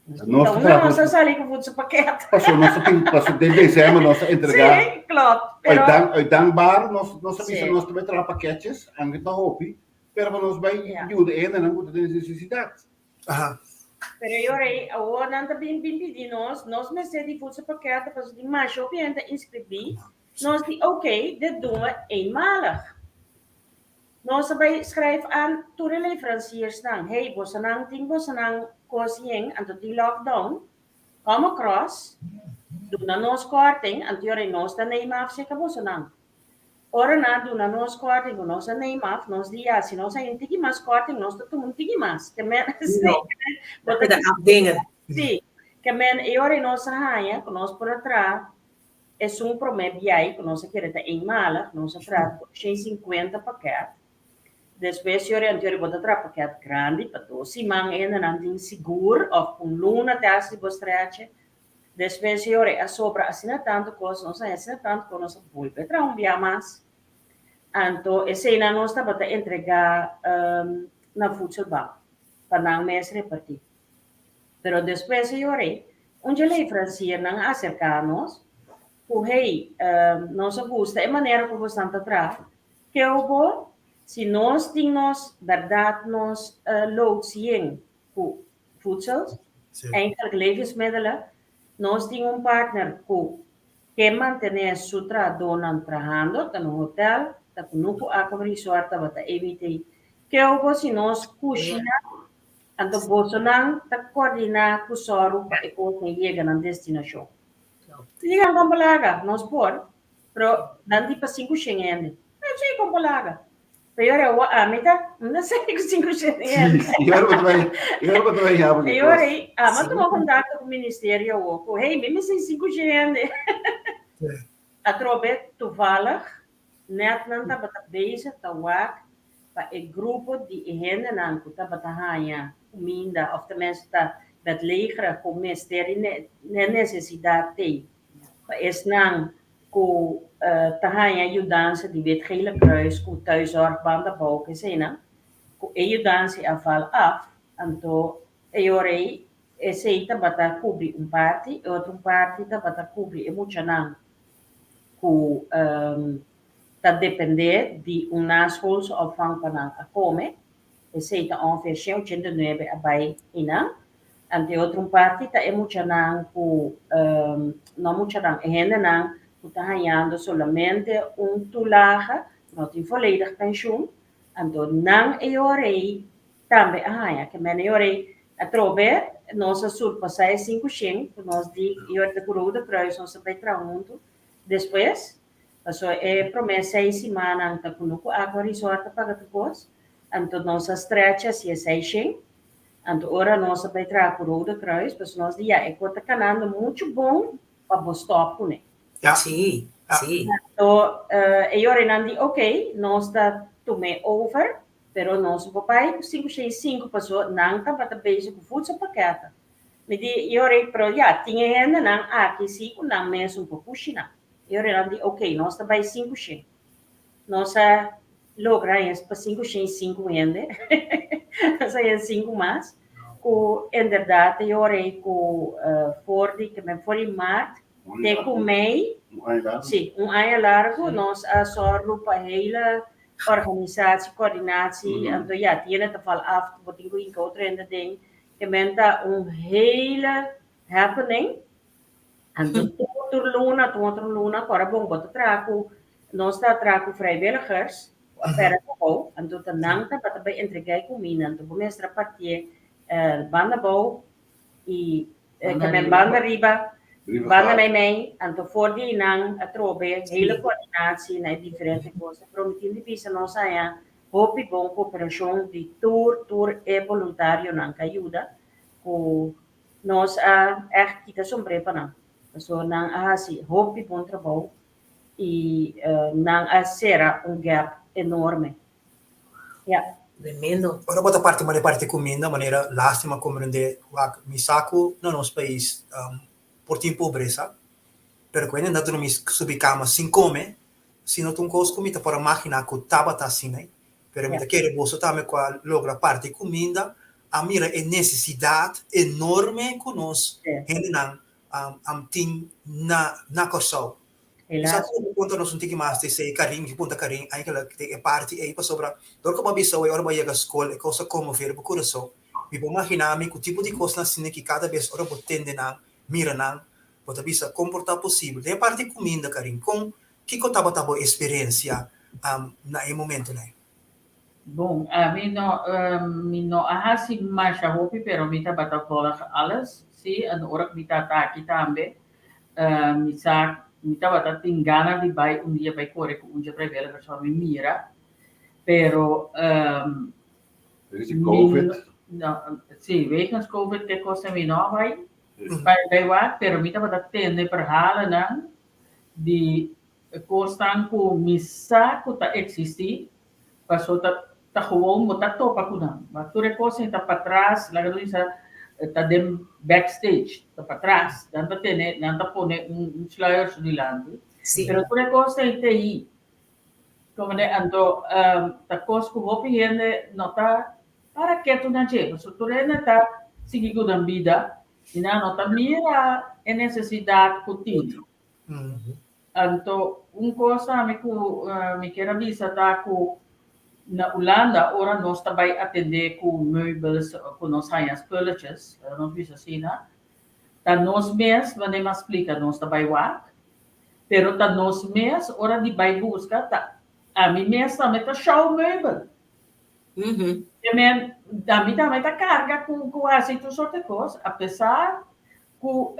Nos Nos ta ta traha nos a sali ku voedselpakket. Paso nos ta tin, paso den december nos ta entregá. Sí, klopt. Pero Uit dank, uit dankbaar nos nos a bisa Sí. nos ta bai traha pakketjes, aunke ta hopi, pero pa nos bai Ja. yuda e hendenan ku ta den nesesidat. Pero e ora ei, awor nan ta bin bin pidi nos, nos mester di voedselpakketten, paso tin masha hopi hende ta inskribí. Nos di oké, dit doen we eenmalig. Nos a bai schrijf aan tur e leveranciersnan, hey, bosonan tin bosonan kos yen, anto tin lockdown, come across, duna nos korting, anto yora nos ta neem af seka bosonan. Ora nan a duna nos korting ku nos a neem af, nos di ya, si nos haña un tiki mas korting, nos ta tuma un tiki mas. Ke men, No, bo ta ta keda afdingen. Sí, ke men e ora nos a haña ku nos por a traha Esun promé biai ku nos a kere ta eenmalig, nos a traha 250 pakèt. Despues yori anterior bo ta traha pakèt grandi pa dos siman hendenan tin sigur òf un luna te hasi bo streche. Despues yori a sobra asina tantu kos, nos a haña asina tantu kos, nos a bolbe traha un bia mas. Anto eseinan nos tabata entregá na voedselbank pa nan mes repartí. Pero despues e yori, un dje leveranciernan a acerca nos cu hey, nos a gusta e manera cu bosnan ta traha, keu bo si nos tin nos berdad nos loods yen cu voedsels, eigenlijk levensmiddelen, nos tin un partner cu ke mantene su trahadornan trahando, ta na hotel, ta Kunuku Aqua Resort tabata EBT, keu bo si nos cushina. Anto bosonan ta koordiná ku sòru pa e kosnan yega nan destinashon. Digan kon por laga, nos por, pero nan di pa 500 hende. No sé kon por laga. Pero yora awor ami ta, no sé ku 500 hende. Sí, yora bo ta bai, yora bo ta bai haba ki Yora kos. ei, ami a tuma kontakto ku ministerio awor ku, hey, mi mester 500 hende. Atrobe, toevallig, Net nan tabata bezig ta wak pa e grupo di e hendenan ku tabata haña kuminda òf tenminste ta bedlegerig ku mester di ne nesesidat t'ei pa esnan ku ta haña yudansa di Wit Gele Kruis ku Thuiszorg Banda Bou ku eseinan ku e yudansa a val af anto e ora ei esei tabata kubri un parti e otro parti tabata kubri e muchanan. Ku ta dependé di un naschoolse opvang pa nan a kome. Esei ta ongeveer 189 a bai einan. Anto e otro un parti ta e muchanan ku, no muchanan, e hendenan ku ta hañando solamente un toelage, no tin volledig pensioen. Anto nan e ora ei tambe a haña. Ke men e ora ei atrobe nos a surpasá e 500 ku nos di e ora ta ku Rode Kruis nos a bai traha huntu despues. Pasobra e promé seis simannan ta kunuku Aqua Resort a paga tur kos. Anto nos a stretch hasi e 600. Anto ora nos a bai traha ku Rode Kruis pasobra nos di ya e kos ta kanando muchu bon pa bo stòp kuné. Sí, sí. Anto e ora nan di oké nos ta tum'é over. Pero nos bo bai ku 505 paso nan tabata bezig ku voedselpakketten. Mi di, Yori, pero ya, tin e hendenan aki si ku nan mes un por kushina. Yori nan di, ok, nos ta bai 500. Nos a logra eens pa 505 hende. Nos a haña sinku mas. Ku inderdaad Yori ku for di, ke men for di maart. Te ku mei, sí, un aña largu nos a sòru pa hele organisatie, coördinatie, anto ya, tiene ta val af, bo tin ku hinka otro hende aden, ke men ta un hele happening. Anto tur luna, tur otro luna, ku ora bon bo ta traha ku, nos ta traha ku vrijwilligers, ku a pèrdè trabou, anto ta nan tabata bai entregá e kuminda, anto bo mester a partié banda abou i ke men banda riba, banda meimei, anto for di nan atrobe hele koordinatie na e diferente kos. Pero mi tin di bisa nos haña hopi bon kooperashon di tur tur e boluntarionan ku a yuda ku nos a ègt kita sombré pa nan. Pasobra nan a hasi hopi bon trabou i nan a sera un gap enorme. Ja. Tremendo. Ora bo ta parti mane parti kuminda manera lastima komprende wak mi sa ku na nos pais por tin pobresa pero ku hende ta drumi subi kama sin kome si no ta un kos ku mi ta por a magina ku tabata asina pero mi ta kere boso tambe ku a logra parti kuminda a mira e nesesidat enorme ku nos hendenan tin na Kòrsou. Helaas. Sa ku konta nos un tiki mas di esei, Karin, mi punta Karin eigenlijk den e parti ei pasobra dor ku bo a bisa awor ora bo a yega skol e kos a konmover bo kurason. Mi por magina mi ku tipo di kosnan asina ki kada bes ora bo tende nan, mira nan, bo ta bisa kon por ta posibel. Den e parti kuminda, Karin, kon kiko tabata bo eksperensia na e momentunan ei? Bon, ami no, mi no a hasi masha hopi pero mi tabata volg alles, si, en ora ku mi tata aki tambe, Mi sa mi tabata tin gana di bai un dia bai kore ku un dje vrijwilligers pa mi mira, pero Wegens di covid. No, si, wegens covid te kos mi no a bai bai bai wak, pero mi tabata tende verhalenan di kosnan ku mi sa ku ta eksistí, paso ta ta gewoon bo ta topa ku nan. Ma tur e kosnan ta patras, laga nos bisa ta den backstage, ta patras, nan ta tene, nan ta pone un sluier su dilanti, pero tur e kosnan ta ei. Komende anto ta kos ku hopi hende no ta para ketu na dje, pasobra tur hende ta sigui ku nan bida i nan no ta mira e nesesidat ku tin. Anto un kos ami ku mi kier a bisa ta ku na Hulanda ora nos ta bai atendé ku meubels ku nos haña spulletjes, laga nos bisa asina, ta nos mes, wanneer mi a splika nos ta bai wak, pero ta nos mes ora di bai buska ta ami mes tambe ta shou meubel. Ke men ami tambe ta karga ku hasi tur sorte kos apesar Ku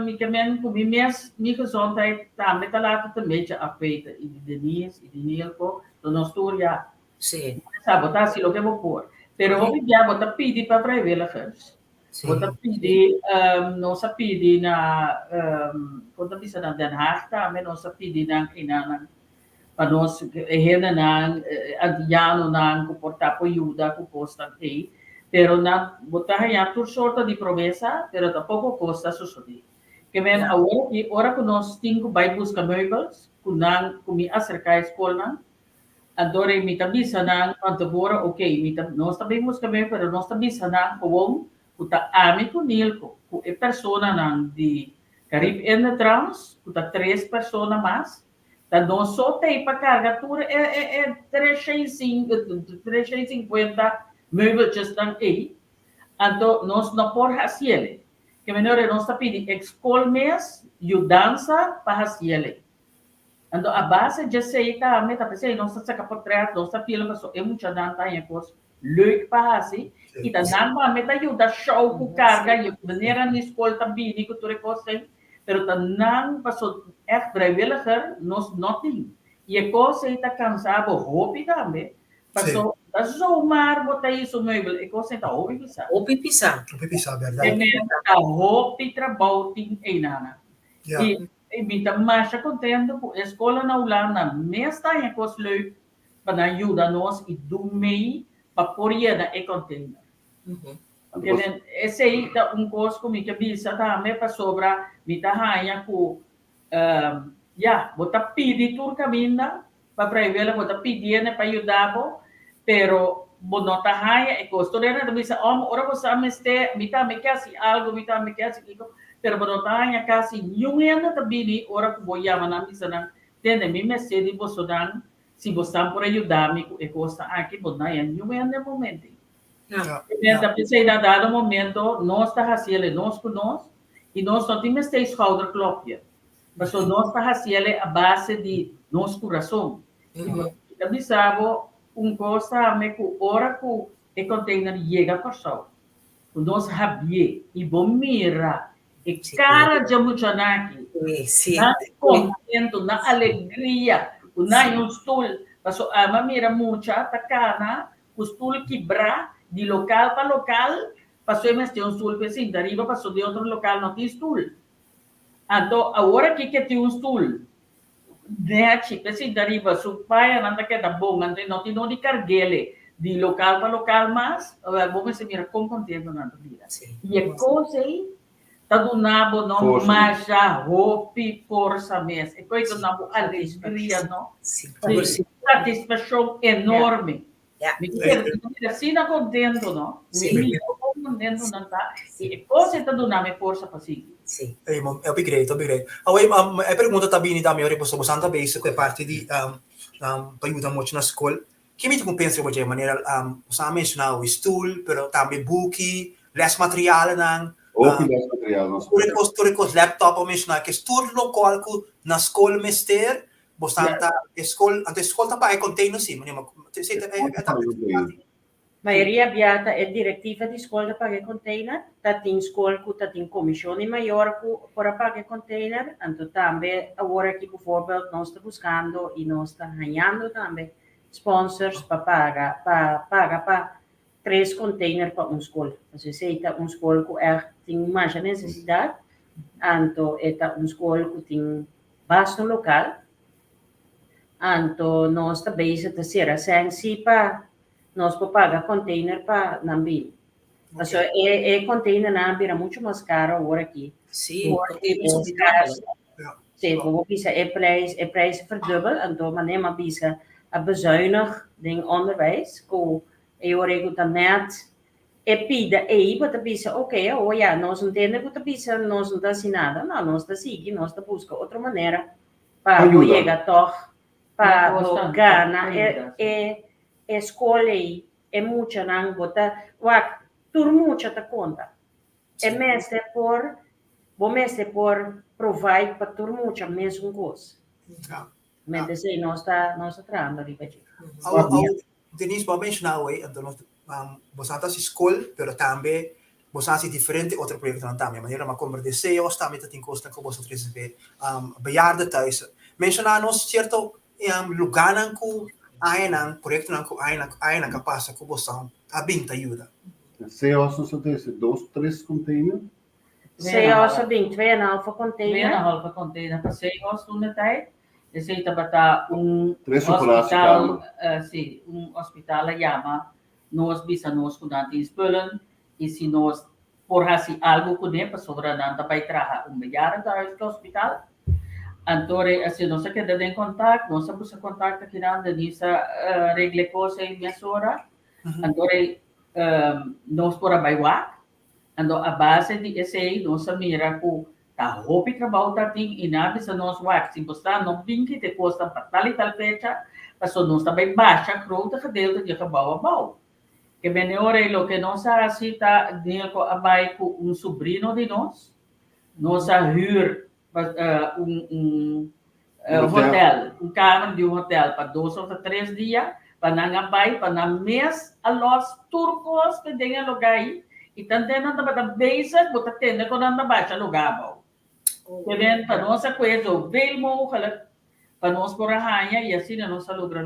mi ke men ku mi mes, mi gezondheid tambe ta laat het een beetje afweten. I di Denise, i di Nilko, so nos tur ya. Sí. Sa, bo ta hasi loke bo por. Pero hopi bia bo ta pidi pa vrijwilligers. Bo ta pidi, nos a pidi na, kon ta bisa na Den Haag tambe, nos a pidi nan enanan pa nos e hendenan, e antianonan ku por ta por yuda ku kosnan ei, pero nan bo ta haña tur sorto di promesa, pero tampoko kos ta sosodé. Ke men awor aki ora ku nos tin ku bai buska meubels ku nan ku mi aserká e skolnan, anto rei mi ta bisa nan van tevore oke mi ta nos ta bin buska meubel pero nos ta bisa nan gewoon ku ta ami ku Nilko ku e personanan di Carib Indetrans ku ta tres persona mas Ta nos so t'ei pa carga tur e e e 350 meubeltjesnan ei, anto nos no por haciele. Ke manera nos ta pidi e scol mes yudansa pa haciele. Anto a base djesei tambe ta p'esei nos ta saca portret, nos ta film pasobra e muchanan ta haña cos leuk pa haci y ta nan tambe ta yuda show cu carga y manera ni scol ta bini cu tur e cos ei. Pero ta nan paso echt vrijwilliger nos no tin. Y e cos ey ta cansa bo hopi tambe. Paso ta zomaar bo ta hizo meubel e cos ey ta hopi pisa. Hopi pisa. Hopi pisa berdad. E mens ta hopi trabou tin eynana. Y mi ta masha contento cu e scola na Hulanda mes ta haña cos leuk pa nan yuda nos y dun mei pa por yena e container. Kenen, esei ta un kos ku mi ke bisa tambe pasobra mi ta haña ku, ya, bo ta pidi tur kaminda pa vrijwillig, bo ta pidiendo pa yuda bo, pero bo no ta haña e kos. Tur hende ta bisa, oh, ora bo sa mester, mi tambe ke hasi algu, mi tambe ke hasi kiko. Pero bo no ta haña kasi niun hende ta bini ora ku bo yama nan bisa nan, Tende, mi mester di bosonan, si bosan por a yuda mi ku e kosnan aki, bo no haña niun hende e momento ei. Mi ta pensa ei na dado momento nos ta hasi el e nos ku nos i nos no tin mester schouderklopje, pasobra nos ta hasi el a base di nos kurason. Mi ta bisa bo un kos tambe ku ora ku e container yega Kòrsou, ku nos habié i bo mira e kara dje muchanan aki, nan kontentu, nan alegria ku nan haña un stul, pasobra ami a mira mucha ta kana ku stul kibrá di lokal pa lokal, pasobra e mester un stul pa e sinta ariba, pasobra den otro lokal no tin stul. Anto awor aki ke tin un stul nechi pa e sinta ariba, su pañanan ta keda bon, anto e no tin no di karg'ele di lokal pa lokal mas, bo mester mira kon kontento nan ta bira. I e kos ei ta duna bo no masha hopi forsa mes. E koe ta duna bo alegria no. Satisfakshon enorme. Mi ta kere asina kontento no. Mi mira kon kontento nan ta i e kos ei ta duna mi forsa pa sigui. Ey, hopi great, hopi great. Awor, e pregunta ta bini tambe ora pasobra boso ta bezig ku e parti di pa yuda mucha na skol. Ki mi tin ku pensa riba dje? Manera boso a menshoná awe stul, pero tambe buki, lesmaterialnan. Hopi lesmaterial nos. Tur e kos, tur e kos, laptop a menshoná, kes tur lokal ku na skol mester, boso ta e skol, anto e skol ta paga e container si, manera si ta e ta. Mayoria bia ta e direktiva di skol ta paga e container, ta tin skol ku ta tin komishon di mayor ku por a paga e container, anto tambe awor aki bijvoorbeeld nos ta buskando i nos ta hañando tambe sponsors pa paga pa paga pa tres container pa un skol. Pasobra esei ta un skol ku ègt tin masha nesesidat, anto e ta un skol ku tin basto lokal, anto nos ta bezig ta sera sèn si pa nos por paga container pa nan bini. Pasobra e e containernan a bira mucho mas caro awor aki. Sí, porque e subi tanto. Sí, bo por bisa e prijs, e prijs a verdubbel, anto manera mi a bisa a bezuinig den onderwijs ku e ora ei ku ta net e pida ei bo ta bisa oke awor ya nos no tende ku ta bisa nos no ta hasi nada, no nos ta sigui nos ta buska otro manera pa bo yega tog pa bo gana e e e skol ei, e muchanan bo ta wak tur mucha ta konta. E mester por bo mester por provide pa tur mucha mesun kos. Men p'esei nos ta nos ta trahando riba dje. Awor Denise bo a menshoná awor anto nos boso a ta hasi skol pero tambe boso a hasi diferente otro proyektonan tambe manera mi a komprendé CEOS tambe ta tin kosnan ku boso ta resibí bejaardentehuizen. Menshoná nos sierto lugánan ku añanan proyektonan ku añanan añanan ka pasa ku boso a bin ta yuda. CEOS nos a trese dos tres container. CEOS a bin twee en halve container. Twee en halve container pa CEOS toen de tijd. Esei tabata un Tres hospital, operatiekamer. sí, un hospital a yama nos bisa nos ku nan tin spullen i si nos por hasi algu kuné pasobra nan ta bai traha un bejaardentehuis ku hospital. Anto asina nos a keda den kontakt, nos a buska kontakt akinan, Denise a regla e kos ei mesora. Anto nos por a bai wak, anto a base di esei nos a mira ku ta hopi trabou ta tin i nan a bisa nos wak si bo sa no bin kita e kosnan pa tal i tal fecha pasobra nos ta bai basha grote gedeelte di e gebou abou. Ke bene ora ei loke nos a hasi ta Nilko a bai ku un subrino di nos, nos a hür un un hotel, un kamer di un hotel pa dos of tres dia, pa nan a bai, pa nan mes a los tur kos te den e lugá ei, i tanten nan tabata bezig, bo ta tende kon nan ta basha lugá abou. Te den pa nos a kue zoveel mogelijk pa nos por a haña i asina nos a logra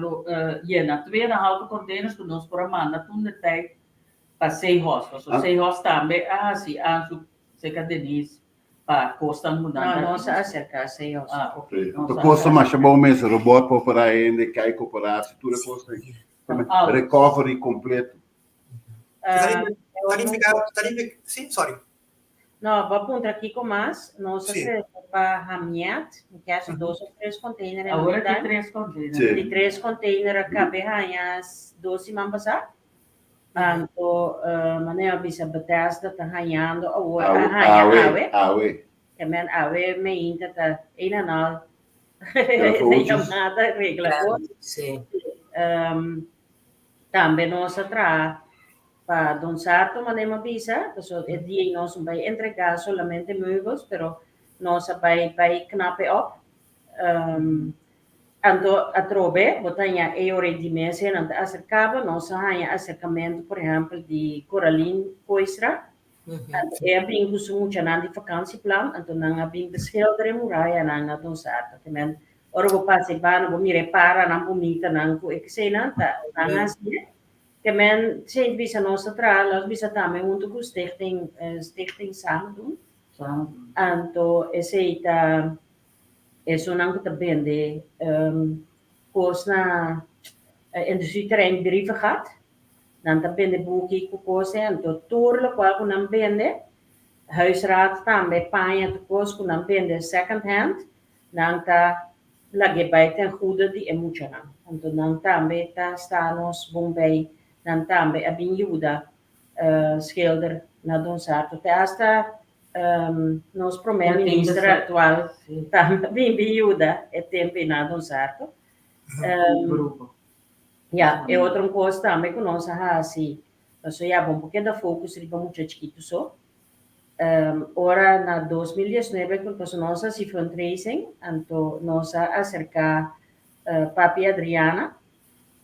yena twee en a half containers ku nos por a manda toen de tijd pa Zeehof. Pasobra Zeehof tambe a hasi aanzoek serka Denise Pa kosnan ku nan No, ta nos a aserká Señor. Ah, ok. Nos Ta a kosta aserká. masha bon mes, robot por operá hende, kai koperá, si tur e kosnan. Alles. Recovery kompleto. Ah, Ta nifiká, ta nifiká, sí, sorry. No, bo a puntra kiko mas. Nos a Sí. trese pa Hamiet, mi ke hasi dos of tres container en Awor total. ki tres container. Sí. Di tres container a kabe haña dos siman pasá. Anto manera bisa Bethesda ta hañando awor a haña awe. Awe. Ke men awe meinta ta een en al yamada regla kos. Sí. Tambe nos a traha pa Don Sarto manera mi a bisa, pasobra e dia nos no bai entrega solamente meubels, pero nos a bai bai knap e op. Anto atrobe bo ta haña e ora di mes nan ta aserká bo. Nos a haña aserkamentu por ehèmpel di Coraline Kooistra. Anto e a bin ku su muchanan di vakansieplan, anto nan a bin beschilder e murayanan na Don Sarto. Ke men ora bo pasa e banda bo mira e paranan bunitanan ku e keseinan ta nan hasié. Ke men sint bisa nos ta traha, nos bisa tambe huntu ku Stichting Stichting Samen Doen. Anto esei ta Esunnan ku ta bende kos na industrieterrein Brievengat, nan ta bende buki ku kos ei, anto tur lokual ku nan bende, huisraad tambe, paña tur kos ku nan bende second hand, nan ta lag'é bai ten goede di e muchanan. Anto nan tambe ta sta nos bon bei, nan tambe a bin yuda schilder na Don Sarto te hasta nos prome minister actual tambe bin bin yuda e tempo ei na Don Sarto. Ya, e otro cos tambe cu nos a haci, pasobra ya bo no por keda focus riba mucha chikito so. Ora na 2019 cu pasobra nos a haci fundraising, anto nos a acerca Papi Adriana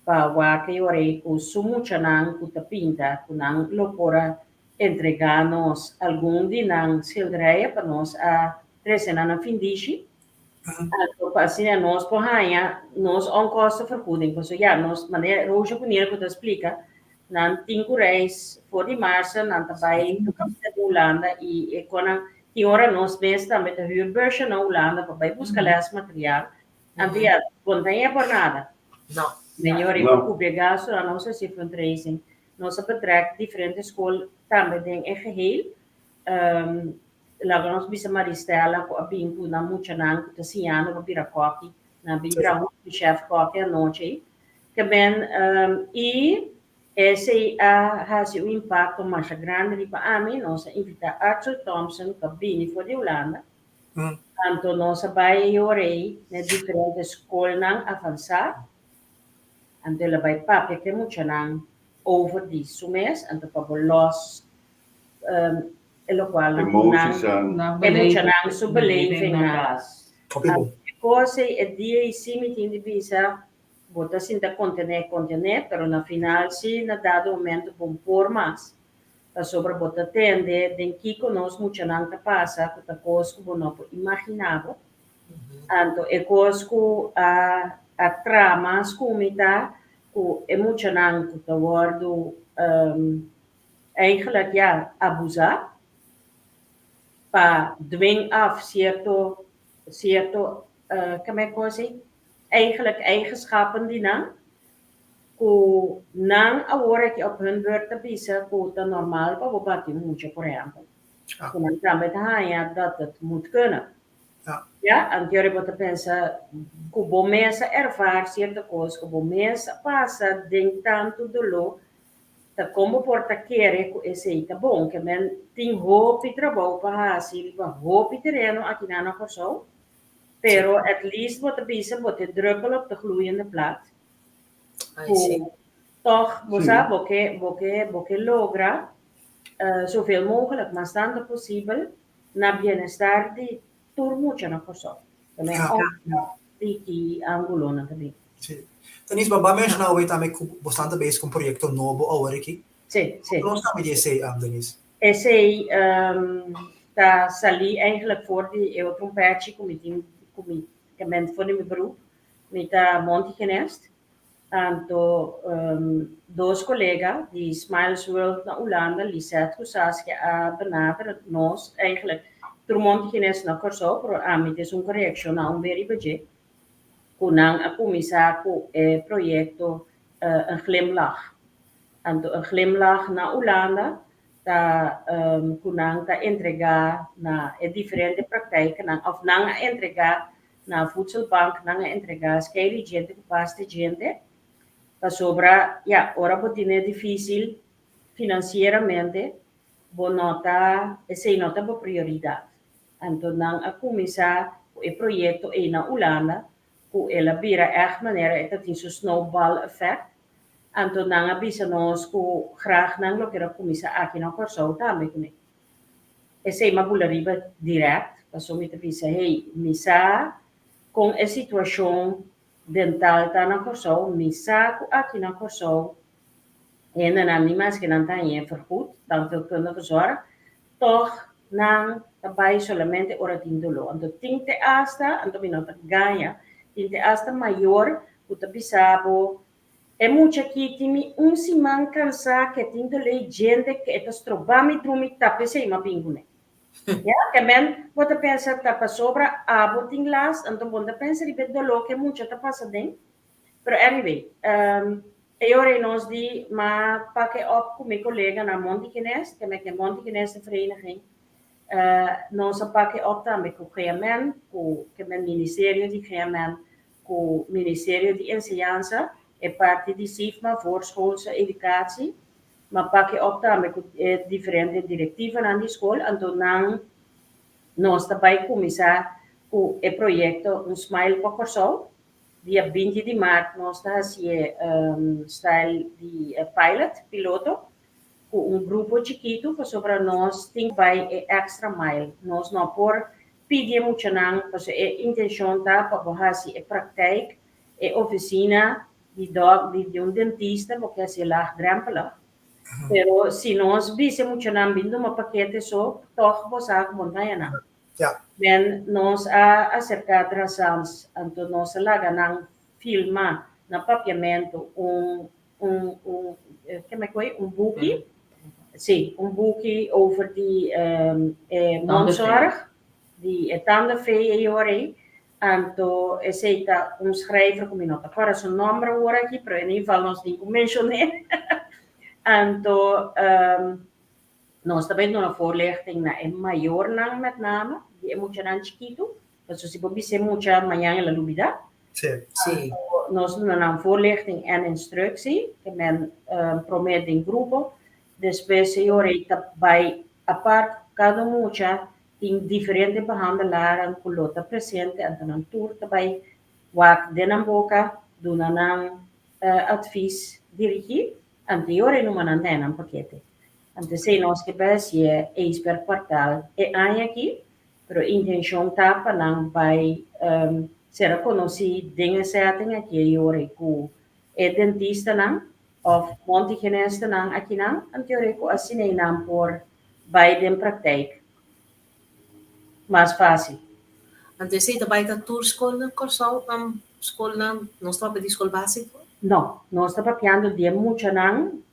pa wak e ora ei ku su muchanan ku ta pinta ku nan lo por a entregá nos algun di nan schilderije pa nos a trese nan na findishi. Anto pa asina nos por haña nos onkostenvergoeding. Pasobra ya nos manera Roosje ku Nirko ta splika nan tin ku reis for di marzo nan ta bai di Hulanda i e konan tin ora nos mes tambe ta huur busje na Hulanda pa bai buska lesmateriaal. Anto ya, bo no ta haña por nada. No. Señor, i por cubri e gastonan, nos a haci fundraising. Nos a betrek diferente school tambe den e geheel. Laga nos bisa Maristella cu a bin cu nan muchanan cu ta siñando pa bira koki. Nan a bin traha hunto cu chef koki anochi ei. Ke men, i esei a haci un impacto masha grandi riba ami. Nos a invita Arthur Thompson pa bini for di Hulanda. Anto nos a bai e ora ei na e diferente skolnan avansá. Anto el a bai papia ku e muchanan over di su mes, anto pa bo lòs e lokualnan ku nan, e muchanan su beleving nan. Anto e kos ei, e dia ei sí mi tin di bisa, bo ta sinta kontené, kontené, pero na final sí na dado momento bo por mas. Pasobra bo ta tende den kiko nos muchanan ta pasa ku ta kos ku bo no por imaginá bo. Anto e kos ku a a tra mas ku mi ta ku e muchanan ku ta wòrdu eigenlijk ya abusá pa dwing af sierto sierto keme kos ei eigenlijk eigenschappen di nan Ku nan awor aki op hun beurt ta bisa ku ta normal pa bo bati un mucha, por ehèmpel. Ku nan tambe ta haña dat het moet kunnen. Ya, anto bo ta pensa ku bo mes a ervaar sierto kos, ku bo mes a pasa den tantu doló, ta kon bo por ta kere ku esei ta bon? Ke men tin hopi trabou pa hasi riba hopi tereno akinan na Kòrsou, pero at least bo ta bisa bo ta e druppel op de gloeiende plaat. Ku tòg bo sa bo ke bo ke bo ke logra zoveel mogelijk mas tantu posibel na bienestar di tur mucha na Kòrsou. Tambe di ki ángulonan ta bin. Sí. Denise, bo a menshoná awor tambe ku bo stan ta bezig ku un proyekto nobo awor aki. Sí, sí. Nos tambe di esei, Denise. Esei ta salí eigenlijk for di e otro pèchi ku mi tin ku mi ke men for di mi beroep. Mi ta mondhygiënist, anto dos kolega di Smiles World na Hulanda, Lisette ku Saskia a benadera nos, eigenlijk tur mondhygiënist na Kòrsou, pero ami ta esun ku reakshoná un be riba dje, ku nan a kuminsá ku e proyekto Een Glimlach. Anto Een Glimlach na Hulanda ta ku nan ta entregá na e diferente praktijknan òf nan a entregá Na voedselbank nan a entregá skeiri djente ku paste djente, pasobra ya ora bo tine difísil financieramente bo no ta, esey no ta bo prioridad. Anto nan a cuminsa cu e proyecto ey na Hulanda, cu el a bira echt manera e ta tin su snowball effect. Anto nan a bisa nos cu graag nan lo kier a cuminsa aki na Corsou tambe cune. Esey m'a bula riba direct, paso mi ta bisa, hey, mi sa con e situacion dental ta na Corsou, mi sa cu aki na Corsou hendenan ni maske nan ta hañ'é vergoed, tandheelkundige zorg, tog nan ta bai solamente ora tin doló. Anto tin te asta, anto mi no ta gaña, tin te asta mayor ku ta bisa bo, E mucha aki tin mi un siman kansá ke tin dolé djente ke e ta stroba mi drumi ta p'esei m'a bin kuné. Ya, ke men bo ta pensa ta pasobra abo tin last, anto bo no ta pensa riba e doló ke mucha ta pasa den. Pero anyway, e ora ei nos di m'a pake op ku mi koleganan Montigenes, ke men ke Montigenes Vereniging, nos a pake op tambe ku GMN, ku ke men Ministerio di GMN, ku Ministerio di Enseñansa, e parti di SIFMA, Voorschoolse Educatie, m'a pake op tambe ku e diferente direktivanan di skol, anto nan nos ta bai kuminsá ku e proyekto Un Smile pa Kòrsou. Dia 20 di maart nos ta hasié style di pilot, piloto, ku un grupo chikitu pasobra nos tin bai e extra mile. Nos no por pidi e muchanan pasobra e intenshon ta pa bo hasi e praktijk, e ofisina di dòk di un dentista bo ke hasié laagdrempelig. Pero si nos bisa e muchanan bin duma pakete so, tòg bo sa ku bo no ta haña nan. Men nos a aserká Drazans, anto nos a laga nan filma na Papiamentu un un un ke me koe un buki, si, un buki over di e mondzorg, di e tandenfee e ora ei. Anto esei ta un schrijver ku mi no ta kòrda su nòmber awor aki, pero in ieder geval nos tin ku menshon'é. Anto Nos ta bai duna voorlichting na e mayornan met name di e muchanan chikitu, pasobra si bo bisa e mucha mañan el a lubida. Sí. Nos duna nan voorlichting en instructie, ke men prome den grupo, despues e ora ei ta bai apart, kada mucha tin diferente behandelaren ku lo ta presente, anto nan tur ta bai wak den nan boka, duna nan advies dirigí, anto e ora ei numa nan den nan pakete. Anto esei nos ke bai hasié eens per kwartal e aña aki, pero e intenshon ta pa nan bai sera konosí den e setting aki e yora ku e dentistanan òf mondhygiënistennan akinan, anto yora ku asina nan por bai den praktijk mas fásil. Anto esei ta bai ta tur skol na Kòrsou, skolnan, nos ta papia di skol básiko? No, nos ta papiando di e muchanan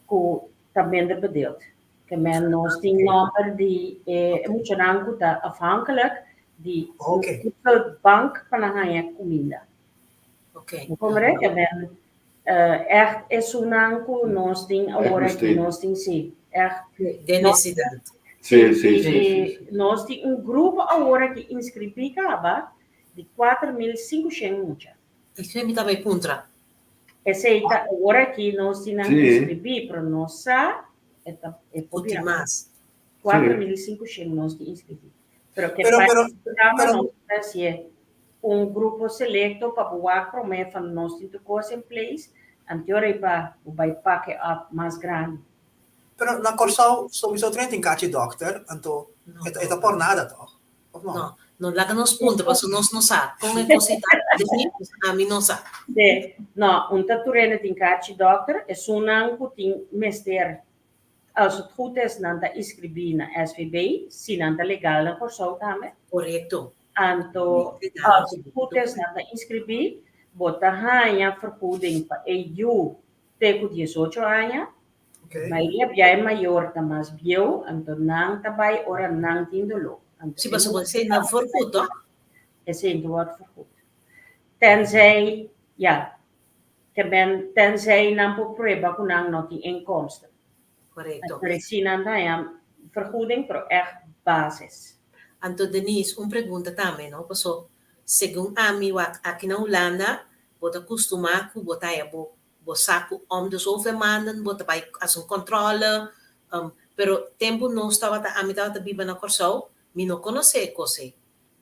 ku ta minder bedeeld. Ke men nos tin nòmber di e muchanan ku ta afhankelijk di voedselbank pa nan haña kuminda. Bo komprende? Ke men ègt esunnan ku nos tin awor aki, nos tin si, ègt. Den nesesidat. Nos tin un grupo awor aki inskribí kaba di 4500 mucha. Esei mi ta bai puntra. Esei ta awor aki nos tin nan inskribí, pero nos sa e ta e por bira mas. 4500 nos tin inskribí. Pero ke pa programa nos ta hasié un grupo selecto pa bo wak promé van nos tin tur kos in place, anteora ei pa bo bai pak e op mas grandi. Pero na Kòrsou souiso train tin kachi dòkter, anto e ta por nada tòg? Of no? No, no laga nos puntra pasobra nos no sa kon e kos ei ta Denise, ami no sa. Sí, no, un ta tur hende tin kachi dòkter, esunnan ku tin mester, als het goed is, nan ta inskribí na SVB, si nan ta legal na Kòrsou tambe. Korekto. Anto, als het goed is, nan ta inskribí, bo ta haña vergoeding pa e yu te ku 18 aña. Mayoria bia e mayor ta mas bieu, anto nan ta bai ora nan tin doló. Anto Si, pasobra esei nan vergoed, toch? Esei no wòrdu vergoed. Tenzij, ya, ke men, tenzij nan por prueba ku nan no tin inkomsten. Korekto. Pero si nan ta haña vergoeding, pero ègt basis. Anto Denise, un pregunta tambe, no? Paso, segun ami wak aki na Hulanda, bo ta kustumá ku bo ta haña bo. Bo sa ku om de zoveel maanden bo ta bai hasi un kòntròle. Pero tempu nos tabata, ami tabata biba na Kòrsou, mi no konosé e kos ei.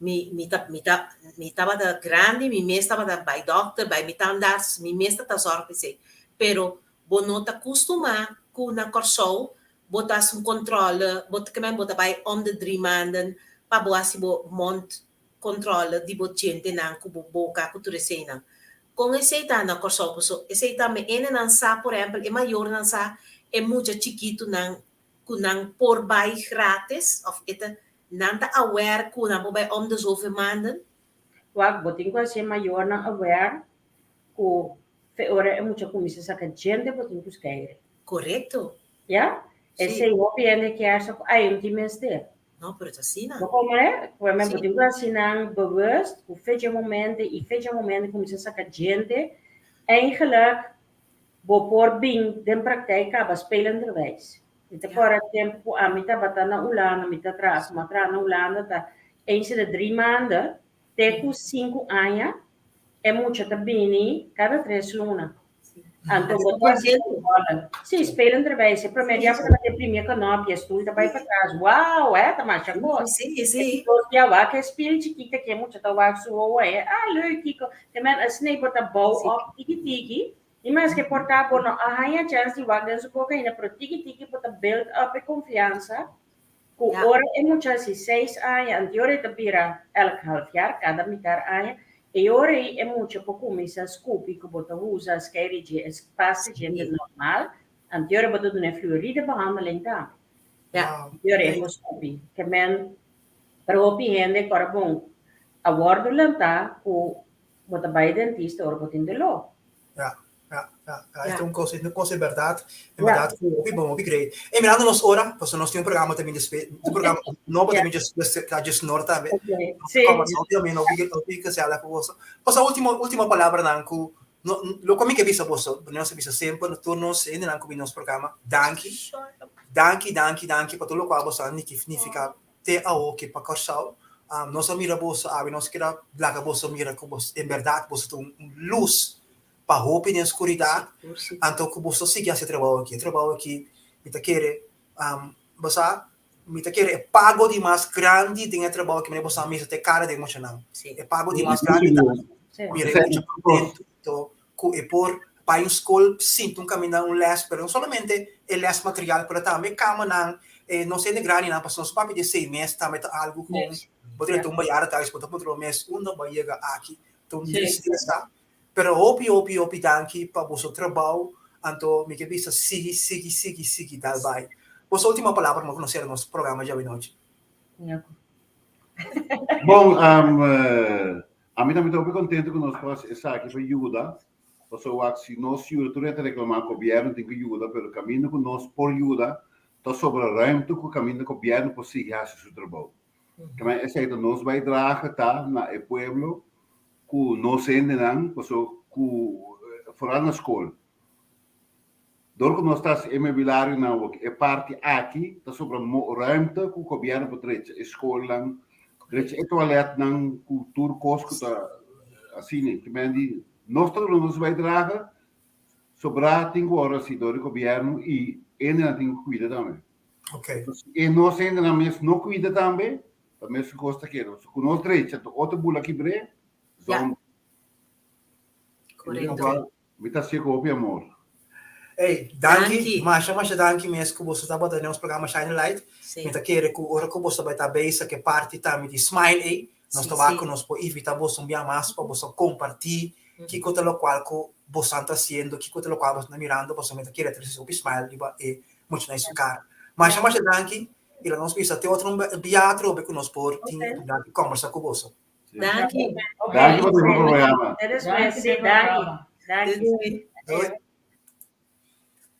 Mi mi ta mi ta mi tabata grandi, mi mes tabata bai dòkter, bai mi tandarts, mi mes ta ta zòrg pa esei. Pero bo no ta kustumá ku na Kòrsou bo ta hasi un kòntròle, bo ta kimen bo ta bai om de drie maanden pa bo hasi bo mond controle di bo djentenan ku bo boka ku tur eseinan. Kon esei ta na Kòrsou? Paso esei tambe hendenan sa, por ehèmpel e mayornan sa e mucha chikitunan ku nan por bai gratis òf e ta nan ta aware ku nan por bai om de zoveel maanden? Wak, bo tin ku hasi e mayornan aware ku fe ora e mucha kuminsá saka djente bo tin ku skeire. Korekto. Ya? Esei hopi hende kier sa ku ai un tin mester. No, pero ta asina. Bo komprende? Ku men bo tin ku hasi nan bewust ku fecha momento i fecha momento kuminsá saka djente, eigenlijk bo por bin den praktijk kaba spelenderwijs. Mi ta kòrda tempu ku ami tabata na Hulanda, mi ta traha, ku mi a traha na Hulanda ta eens in de drie maanden te ku sinku aña e mucha ta bini kada tres luna. Anto bo ta hasi controle. Sí, spelenderwijs. E promé dia bo ta bati e primé knop i e stoel ta bai patras. Wow, eh, ta masha kos. Sí, sí. E dos dia wak e spil chikito aki e mucha ta wak su wowo e, ah, leuk kiko. Te men asina bo ta bou op tiki tiki. I maske por ta bo no a haña chèns di wak den su boka ainda, pero tiki tiki bo ta build up e konfiansa ku ora e mucha hasi seis aña, anto ora e ta bira elk half jaar, kada mitar aña, e ora ei e mucha por kuminsá skupi ku bo ta usa skeiri dje e pasta djente normal, anto ora bo ta duna e fluoride behandeling tambe. Anto ora e por skupi. Ke men, pero hopi hende kòrda bon a wòrdu lantá ku bo ta bai dentista ora bo tin doló. Ja, ja, ja. Ja, esta un cosa, un cosa verdad. En verdad, ku hopi bon, hopi great. E mirando nos ora, pasobra nos tin un programa también después, un programa nobo también just just ta just nor tambe. Okay. Sí. Como hopi también hopi hopi gezellig ku boso. Pasobra último último palabranan ku no loke mi ke bisa boso, nos a bisa semper tur nos hendenan ku bin nos programa, danki. Danki, danki, danki pa tur lokual boso a nifiká te awoki pa Kòrsou. Nos a mira boso awe, nos keda laga boso mira ku boso en bèrdat boso ta un lus pa hopi den skuridat. Anto ku boso sigui hasi e trabou aki. E trabou aki mi ta kere bo sa, mi ta kere e pago di mas grandi den e trabou aki manera boso a misa ta e kara di e muchanan. E pago di mas grandi ta mira e mucha kontentu ku e por bai un skol sinta un kaminda un lès, pero no solamente e lès material, pero tambe kamanan, e nos hende grandinan, pasobra nos papia di esei mes tambe ta algu ku bo ta tumba yara thuis, bo ta puntra bo mes unda bo a yega aki, ta un tristesa. Pero hopi hopi hopi danki pa boso trabou, anto mi ke bisa sigui sigui sigui sigui dal bai. Boso ultimo palabra pa nos sera nos programa djawe nochi. Bon, Ami tambe ta hopi contento cu nos por haci esaki pa yuda, pasobra wak si nos yuda tur hende ta reclama gobierno tin cu yuda pero caminda cu nos por yuda ta sobra ruimte cu caminda gobierno por sigui haci su trabou. Kema esey ta nos bijdrage ta na e pueblo cu nos hendenan pasobra cu foral na scol dor cu nos ta haci e meubilarionan awor e parti aki ta sobra ruimte cu gobierno por drecha e scolnan drecha e toiletnan cu tur cos cu ta asina. Te men di nos ta duna nos bijdrage sobra tin cu worde haci dor di gobierno y hendenan tin cu cuida tambe. E nos hendenan mes no cuida tambe ta mesun cos ta keda. Cu nos drecha ta otro bula kibre zonde. Correcto. Mi ta hacié cu hopi amor. Ey, danki, Danki. masha masha danki mes ku boso tabata den nos programa Shine a Light. Sí. Mi ta kere ku ora ku boso bai ta bezig ku e parti tambe di Smile ey, nos Sí, ta wak sí. ku nos por invita boso un bia mas pa boso kompartí kiko ta lokual ku bosan ta hasiendo, kiko ta lokual boso ta mirando, pasobra mi ta kere trese hopi smile riba e muchanan su kara. Masha masha danki i laga nos bisa te otro bia atrobe ku nos por tin Oké. oportunidat di kombersa ku boso. Danki. Danki pa tur programa. Danki, sí, danki. Danki. Doei.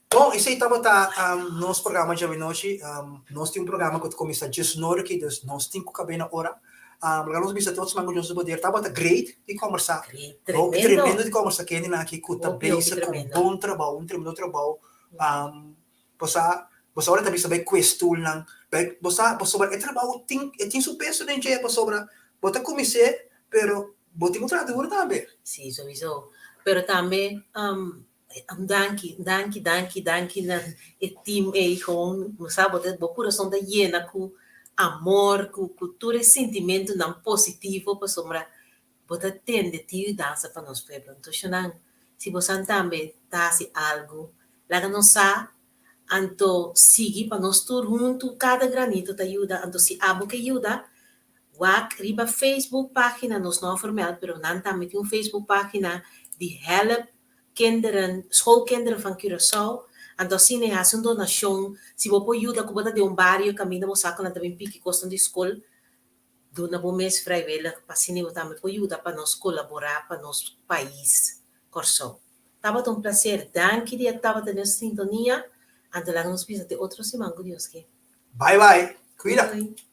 Bon, esei tabata um, nos programa djawe-nochi. Um, nos tin un programa ku ta kuminsá djes nora aki, dus nos tin ku kab'é na ora. Um, laga nos bisa te otro siman ku Dios su poder. Tabata great di kombersá. Great, Hopi tremendo. tremendo di kombersá ku hendenan aki ku ta Hopi, hopi bezig ku un tremendo. bon trabou, un tremendo trabou. Um, bo sa, bo sa ora ta bisa bai kue stulnan, bai, bo sa, pasobra e trabou tin, e tin su peso den dje, pasobra bo ta kumins'é, pero bo tin ku traha duru tambe. Sí, sowieso. Pero tambe, um, Danki, danki, danki, danki na e team ei gewoon, bo sa, bo ta, bo kurason ta yena ku amor, ku ku tur e sentimentunan positivo pasobra bo ta tende tin yudansa pa nos pueblo. Enton nan, si bosan tambe ta hasi algu, laga nos sa, anto sigui pa nos tur huntu, kada granito ta yuda, anto si abo ke yuda, wak riba Facebook pagina, nos no a vermeld, pero nan tambe tin un Facebook pagina di Help Kinderen, Schoolkinderen van Curaçao, anto asina e hasi un donashon, si bo por yuda ku bo ta den un bario kaminda bo sa ku nan ta bin piki kosnan di skol, duna bo mes vrijwillig pa asina bo tambe por yuda pa nos kolaborá pa nos pais Kòrsou. Tabata un plaser, danki di a tabata den nos sintonia, anto laga nos bisa te otro siman ku Dios ke. Bye bye, kuida. Doei.